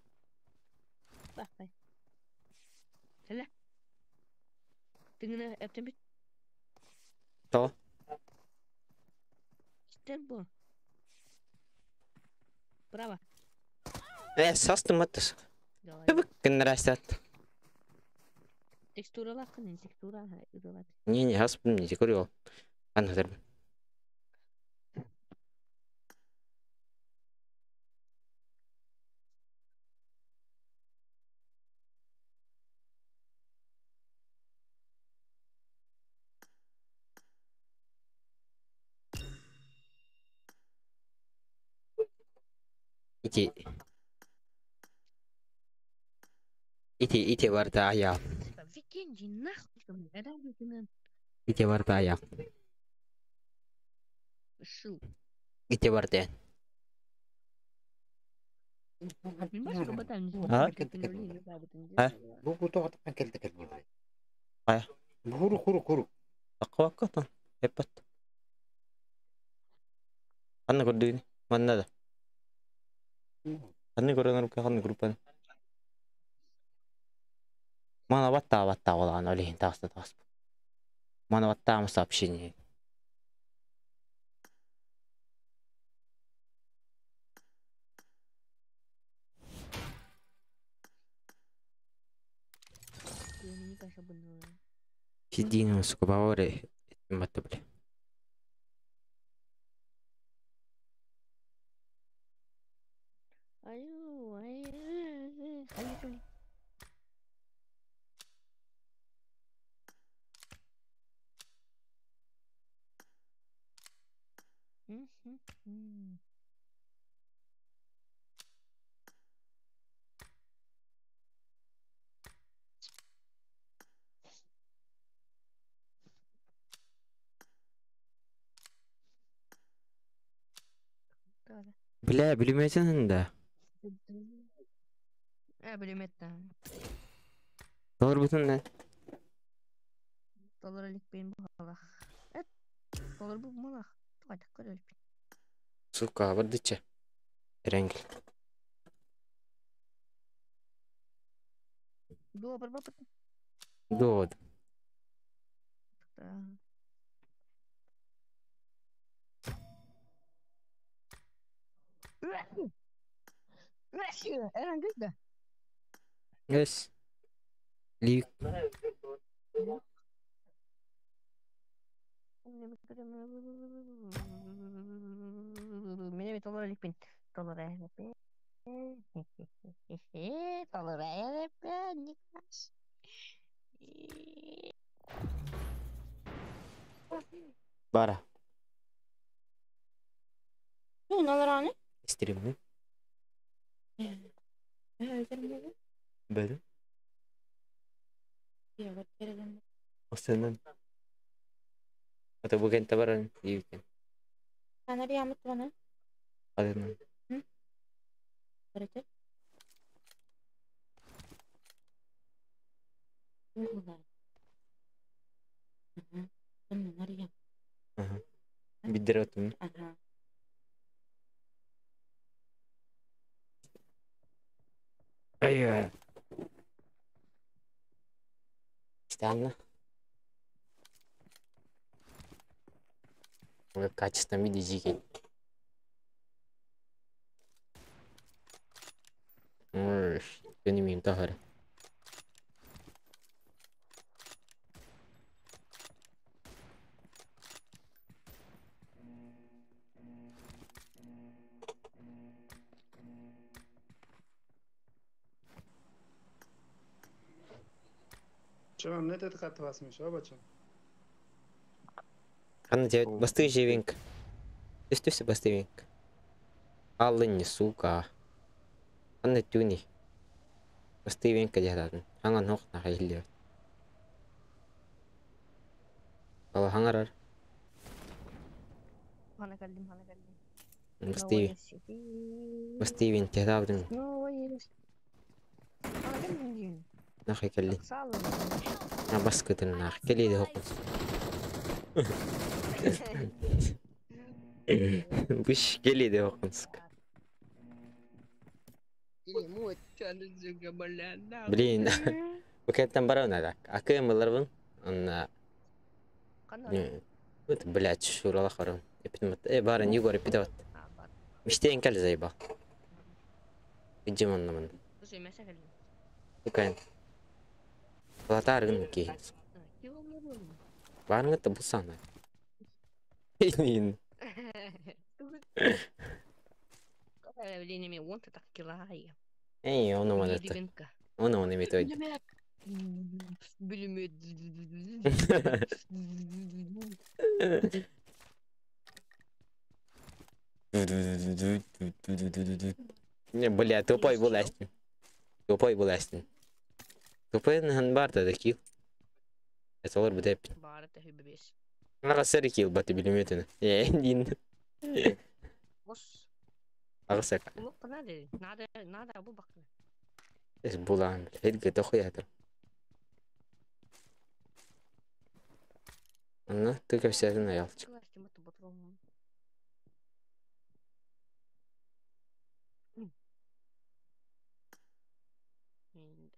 То. Право. Састым аттыс. Кыннарастат. Текстуралар текстура. Не, хаспын не көрү. Анадыр. Ити. Ити, ити барда аял. Ити барда аял. Ити барда. А? А? А? Акка Эппат. Анна көрдүгүн. Манна да. Анны көрөнөр ханны группаны. Мана батта батта болған олейін тағысты тағыс. Мана баттамы сообщение. Сидин, сука, баваре. Матта, бля. Бля, билмейтин да. Билметтен. Доллар бүтүн да. Доллар элик бейин бу халах. Доллар бу малах. Тугайдак көрөлүп. Сука, бардычча. Эрэнгил. Добр, бабы. Дод. Эрангыт да? Yes. Лик. Меня толор иликпин. Толор Толор Бара. Ну, налараны. Стримни. Бәді. Осынан. Ата буген табаран диюкен. Канари амыт вана. Адынан. Барача. Ага. Биддер отум. Ага. Ай. Странно. Качеством виде жиги. Күні тахар. چرا نتت خط وصل میشه بچه؟ Ана тебе басты живеньк. Түс басты венк. Аллы не сука. Ана тюни. Басты венк дядатын. Хаңа нох на хайлы. Ала хаңарар. Хана каллим, хана каллим. Басты. Басты венк дядабдын. Нахай келли. На баскытын нах. Келли де хокун. Буш келли де хокун сука. Блин. Букеттен барау надо. Акы мыларбын. Онна. Вот, блядь, шурала харам. Барын Егор эпидот. Миштен кел зайба. Иджим онна мын. Укайн. Латаргын ки. Барыңы та булсана. Блин. Эй, он он это. Он имеет в виду. Не, бля, тупой был Астин. Тупой был Астин. Тупой бар да кил. Это олар бітеп. Ағасы кил баты билеметіні. Е, дин. Ағасы. Эс булан, хедге тохуятыр. Анна, ты кәпсәтін аялчык.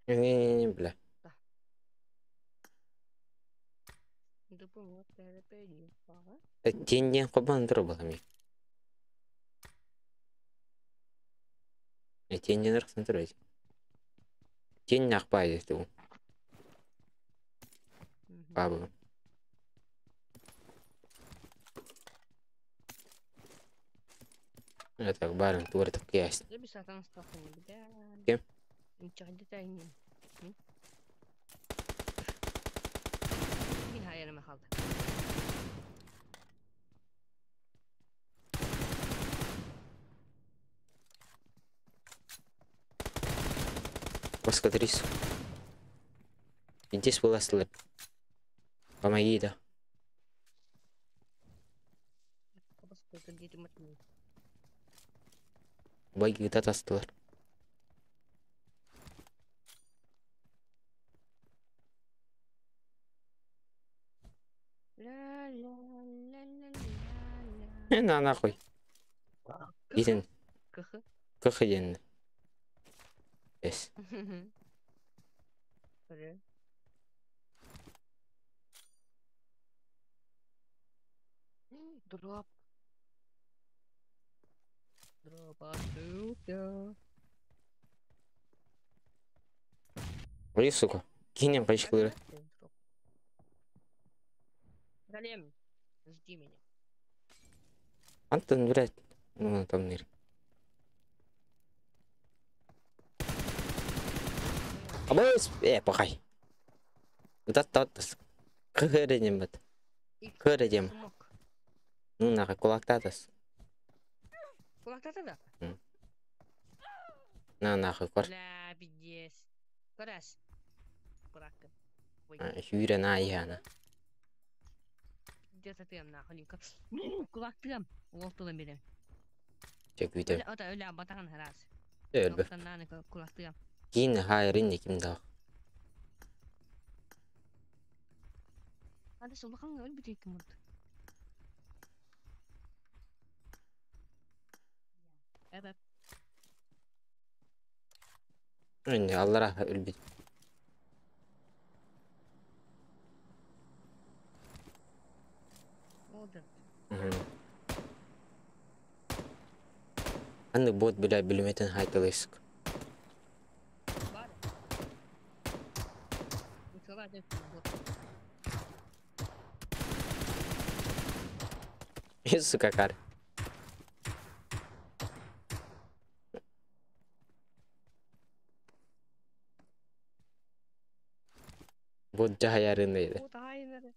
Не-не-не, бля. Тенден қобан тұр балам. Тенден ырқсын тұр өз. Тен ақпай деді ол. Бабы. Так, барын туыр тық киясın. Кем? Баскатрис. Здесь была слэп. Помоги, да. Баги татастылар. На нахуй. Гитин Кх. кх диэн. Эс. Көрө. Дроп. Дроп открылся. Ой, сука. Кинем качкалары. Дроп. Голем, жди меня. Антон, блядь. Ну, там ныр. Абыс, пахай. Ытат-тат. Кхэ бат. Кхэ дем. Смок. Ну, нахуй, кулактатас. Кулактата да? На, нахуй, кор. Бля, пиздец. Караш. Брака. Ой, Хүйрэ на яна. где-то ты нахуй. Ника. Кулактым. Уолтула берем. Чек үтэ. Ота өлө батаган харас. Өлбө. Кулактым. Кин хайрын ким да. Hadi солахан өл бүтейкім болды. Эбэп. Инде аллара өлбүт. Oldu. Аны бот бля билметен хайталыск. Бар. Усала деп бот. Сука, кар. Бот жаярын дейdi. Бот айнары.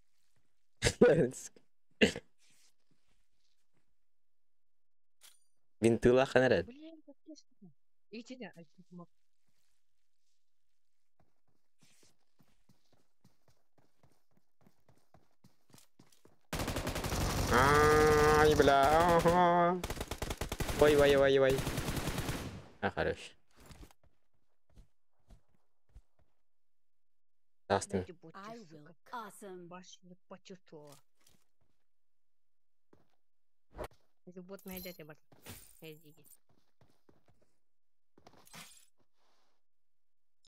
Бин тыла ханарат. Блин, как тяжко. Ичине айтып. Ай, бля. Ага. Ой, ой, ой, ой. А, хорош. Тастым. I will. Awesome. Баш почувствовала. Если бот найдете, бар. Найдите.